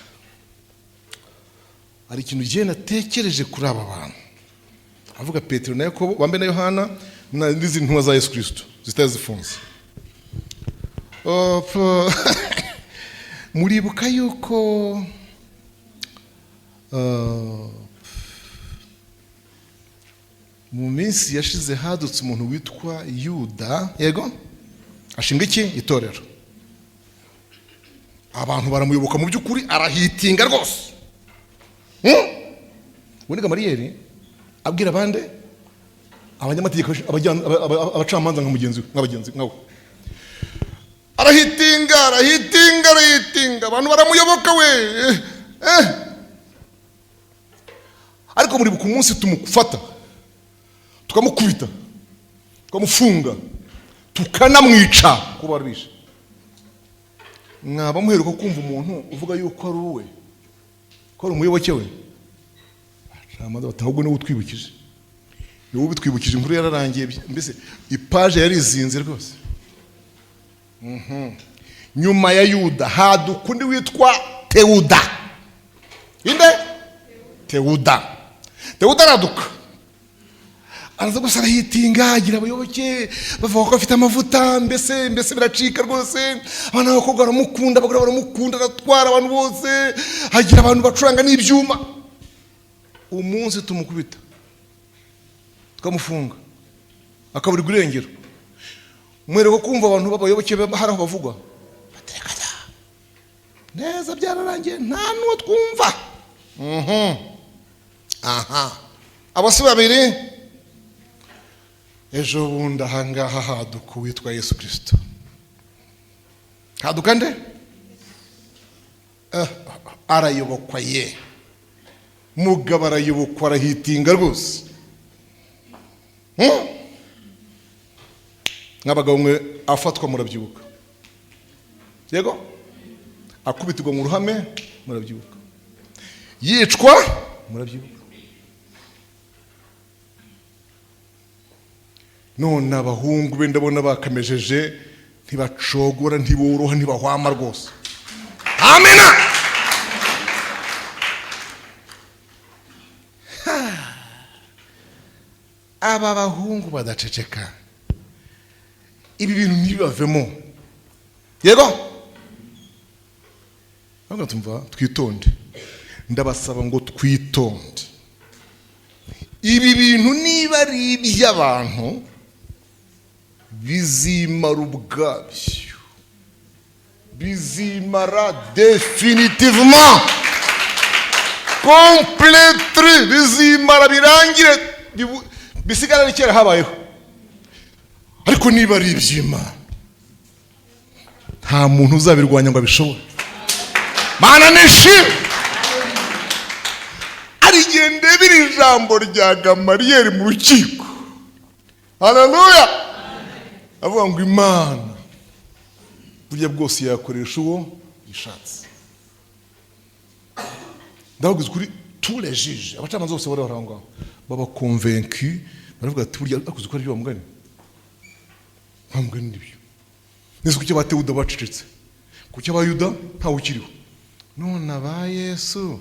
hari ikintu ugiye natekereje kuri aba bantu." Avuga Petero na Yakobo bambe na Yohana n'izindi ntumwa za Yesu Kirisito zitari zifunze. Muribuka yuko mu minsi yashize hadutse umuntu witwa Yuda, yego, ashinga iki? Itorero. Abantu baramuyoboka, mu by'ukuri arahitinga rwose. Ubundi Gamariyeri abwira abandi abanyamategeko, abacamanza nka mugenzi we, nk'abagenzi nkawe: "Arahitinga, arahitinga, arahitinga, abantu baramuyoboka we. Ariko muribuka umunsi tumufata, tukamukubita, tukamufunga, tukanamwica, kuba barabishe? Mwaba muheruka kumva umuntu uvuga yuko ari uwe, ko ari umuyoboke we?" Abacamanza bati: "Ahubwo niwe utwibukije, niwe ubitwibukije, inkuru yararangiye, mbese ipaje yarizinze rwose." Nyuma ya Yuda haduka undi witwa Tewuda. Inde? Tewuda. Tewuda araduka, araza gusa, arahitinga, agira abayoboke, bavuga ko afite amavuta, mbese biracika rwose, abana b'abakobwa baramukunda, abagore baramukunda, aratwara abantu bose, agira abantu bacuranga n'ibyuma. Umunsi tumukubita, tukamufunga, akaburirwa irengero, mwereka kumva abantu b'abayoboke be hari aho bavugwa? Bateka da neza, byararangiye, nta n'uwo twumva. Aha abasore babiri, ejo bundi ahangaha haduka uwitwa Yesu Kirisito. Haduka nde? Arayobokwa ye mugabo, arayobokwa, arahitinga rwose. Nk'abagabo mwe, afatwa murabyibuka, yego, akubitirwa mu ruhame murabyibuka, yicwa murabyibuka. None abahungu be ndabona bakamejeje, ntibacogora, ntiboroha, ntibahwama rwose. Amina. Aba bahungu badaceceka, ibi bintu ntibibavemo. Yego, ahubwo tumva twitonde, ndabasaba ngo twitonde. Ibi bintu niba ari iby'abantu bizimara ubwabyo, bizimara définitivement, completely, bizimara birangire, bisigare ari kera habayeho. Ariko niba ari iby'Imana, nta Nta muntu uzabirwanya ngo abishobore. Mana nishimwe. Ari igihe ndebera ijambo rya Gamariyeri mu rukiko, haleluya, avuga ngo Imana burya bwose yakoresha uwo ishatse. Ndababwiza ukuri, tous les juges, abacamanza bose bari aho ngaho, baba convaincu, baravuga ati: "Burya akoze uko ari byo." Mugani nta mugani nibyo nese. Kuki abatewuda bacecetse? Kuki Abayuda ntawe ukiriho? None aba Yesu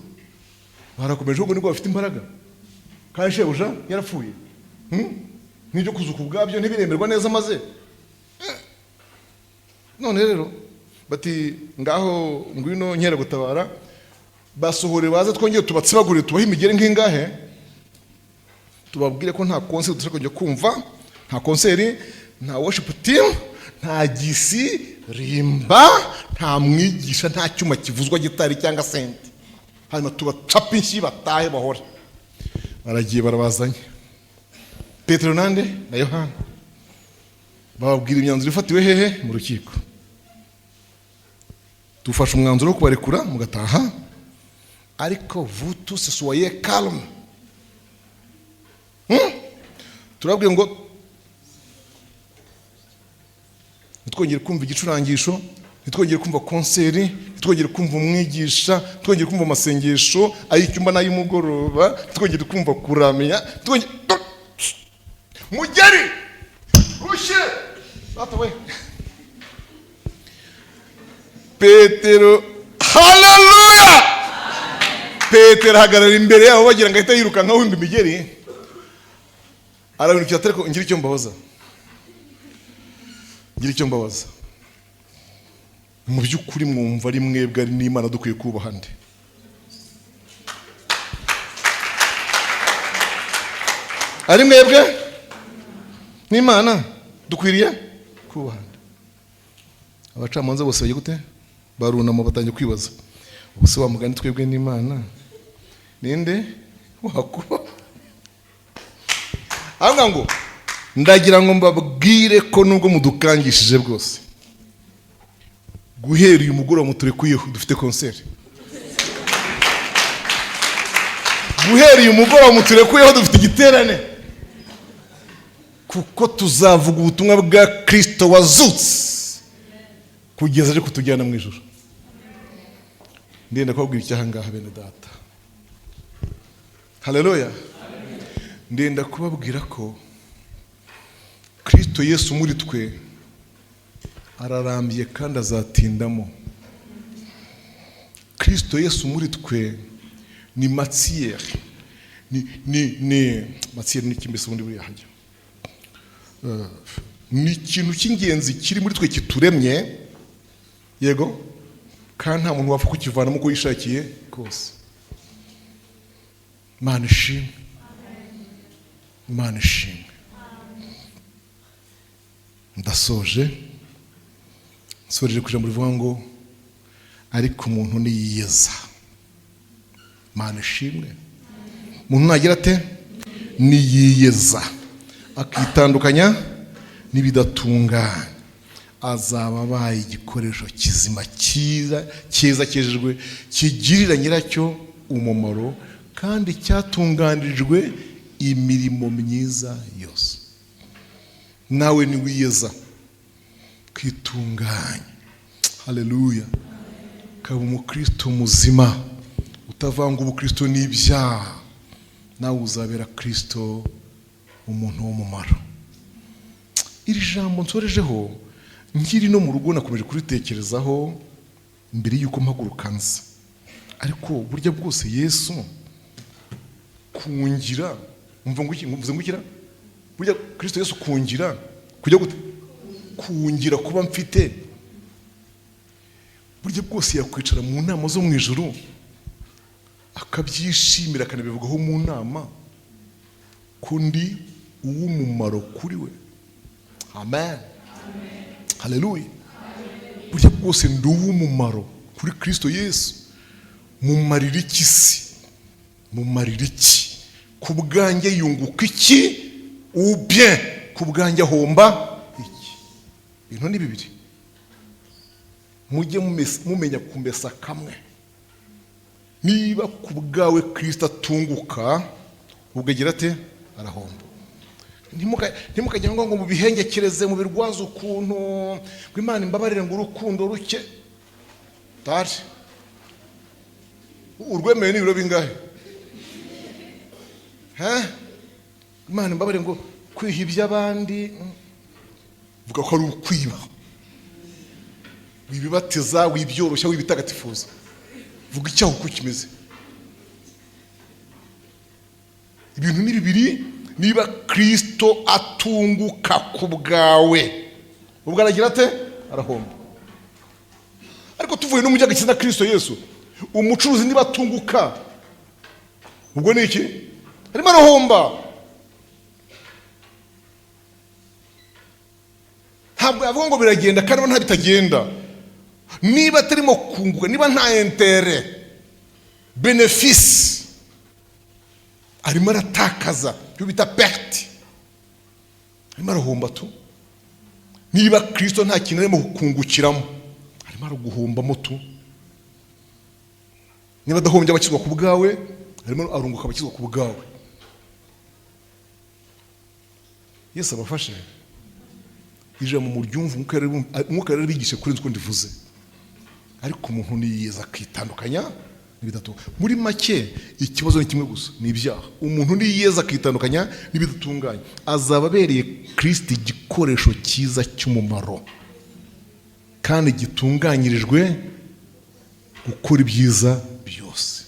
barakomeje, ahubwo nibwo bafite imbaraga, kandi shebuja yarapfuye. N'ibyo kuzuka ubwabyo ntibiremerwa neza. Maze none rero bati: "Ngaho ngwino nkeragutabara, basohore baze twongere tubatsibagurire, tubahe imigeri nk'ingahe, tubabwire ko nta concert dushaka kujya kumva, nta concert, nta worship team, nta gisi rimba, nta mwigisha, nta cyuma kivuzwa gitari cyangwa sente, hanyuma tubacape inshyi batahe bahore." Baragiye, barabazanye Petero nande na Yohana, bababwira imyanzuro ifatiwe hehe? Mu rukiko. "Dufashe umwanzuro wo kubarekura mugataha, ariko vous tous soyez calme. Turababwiye ngo ntitwongere kumva igicurangisho, ntitwongere kumva concert, ntitwongere kumva umwigisha, ntitwongere kumva amasengesho ay'icyumba n'ay'umugoroba, ntitwongere kumva kuramya, ntitwongere mugeri rushye." Data we, Petero, haleluya, Petero ahagarara imbere yabo, bagira ngo ahite yirukanka wumva imigeri, arabinukira, ariko ngira icyo mbabaza, ngira icyo mbabaza. Mu by'ukuri mwumva ari mwebwe, ari n'Imana, dukwiye kubaha nde? Ari mwebwe n'Imana, dukwiriye kubaha nde? Abacamanza bose bagiye gute? Barunama, batangiye kwibaza: "Ubu se wa mugani, twebwe n'Imana ninde wakuba?" Aravuga ngo: "Ndagira ngo mbabwire ko nubwo mudukangishije bwose, guhera uyu mugoroba muturekuyeho dufite concert, guhera uyu mugoroba muturekuyeho dufite igiterane, kuko tuzavuga ubutumwa bwa Kirisito wazutse kugeza aje kutujyana mu ijoro." Ndenda kubabwira icyaha ngaha, bene data, haleluya. Ndenda kubabwira ko Kirisito Yesu muri twe ararambye kandi azatindamo. Kirisito Yesu muri twe ni matière, ni matière, ni iki mbese ubundi? Buriya hajya ni ikintu cy'ingenzi kiri muri twe kituremye, yego, kandi nta muntu wapfa kukivanamo uko yishakiye kose. Imana ishimwe, Imana ishimwe. Ndasoje, nsoreje ku ijambo rivuga ngo: "Ariko umuntu niyiyeza." Imana ishimwe. Umuntu nagira ate? Niyiyeza, akitandukanya n'ibidatunganye, azaba abaye igikoresho kizima, cyiza cyiza, cyejejwe, kigirira nyiracyo umumaro kandi cyatunganirijwe imirimo myiza yose. Nawe niwiyeza, kwitunganya, haleluya, ukaba umukristo muzima utavanga ubukristo n'ibyaha, nawe uzabera Kristo umuntu w'umumaro. Iri jambo nsorejeho, nkiri no mu rugo nakomeje kuritekerezaho mbere y'uko mpaguruka nza. Ariko burya bwose Yesu kungira, umva ngo iki? Mvuze ngo ikira? Burya Kristo Yesu kungira, kujya gute? Kungira kuba mfite, burya bwose yakwicara mu nama zo mu ijuru akabyishimira, akanabivugaho mu nama ko ndi uw'umumaro kuri we. Amen, haleluya. Burya bwose ndi uw'umumaro kuri Kristo Yesu. Mumarira iki si? Mumarira iki? Ku bwanjye yunguka iki? Ubye ku bwanjye ahomba iki? Ibintu ni bibiri. Mujye mumenya kumesa kamwe. Niba ku bwawe Kirisito atunguka, ubwo agira ate? Arahomba. Ntimukajye ngo mubihengekereze, mubirwaze ukuntu, ngo Imana imbabarire, ngo urukundo ruke. Tari urwemeye n'ibiro bingahe? He? Imana imbabarire ngo kwiha iby'abandi, vuga ko ari ukwiba. Wibibatiza, wibyoroshya, wibitagatifuza, vuga icyaha uko kimeze. Ibintu ni bibiri: niba Kirisito atunguka ku bwawe, ubwo aragira ate? Arahomba. Ariko tuvuye no mu by'agakiza na Kirisito Yesu, umucuruzi niba atunguka, ubwo ni iki? Arimo arahomba. Ntabwo yavuga ngo biragenda kandi nta bitagenda. Niba atarimo kunguka, niba nta intérêt, bénéfice, arimo aratakaza, ibyo bita perte, arimo arahomba tu. Niba Kirisito nta kintu arimo kungukiramo, arimo araguhombamo tu. Niba adahombye abakizwa ku bwawe, arimo arunguka abakizwa ku bwawe. Yesu abafashe. Ijambo muryumva, Umwuka rero bigishe kurenza uko ndivuze. Ariko umuntu niyeza akitandukanya n'ibidatu, muri make ikibazo ni kimwe gusa, ni ibyaha. Umuntu niyeza akitandukanya n'ibidatunganye, azaba abereye Kirisiti igikoresho cyiza cy'umumaro kandi gitunganyirijwe gukora ibyiza byose.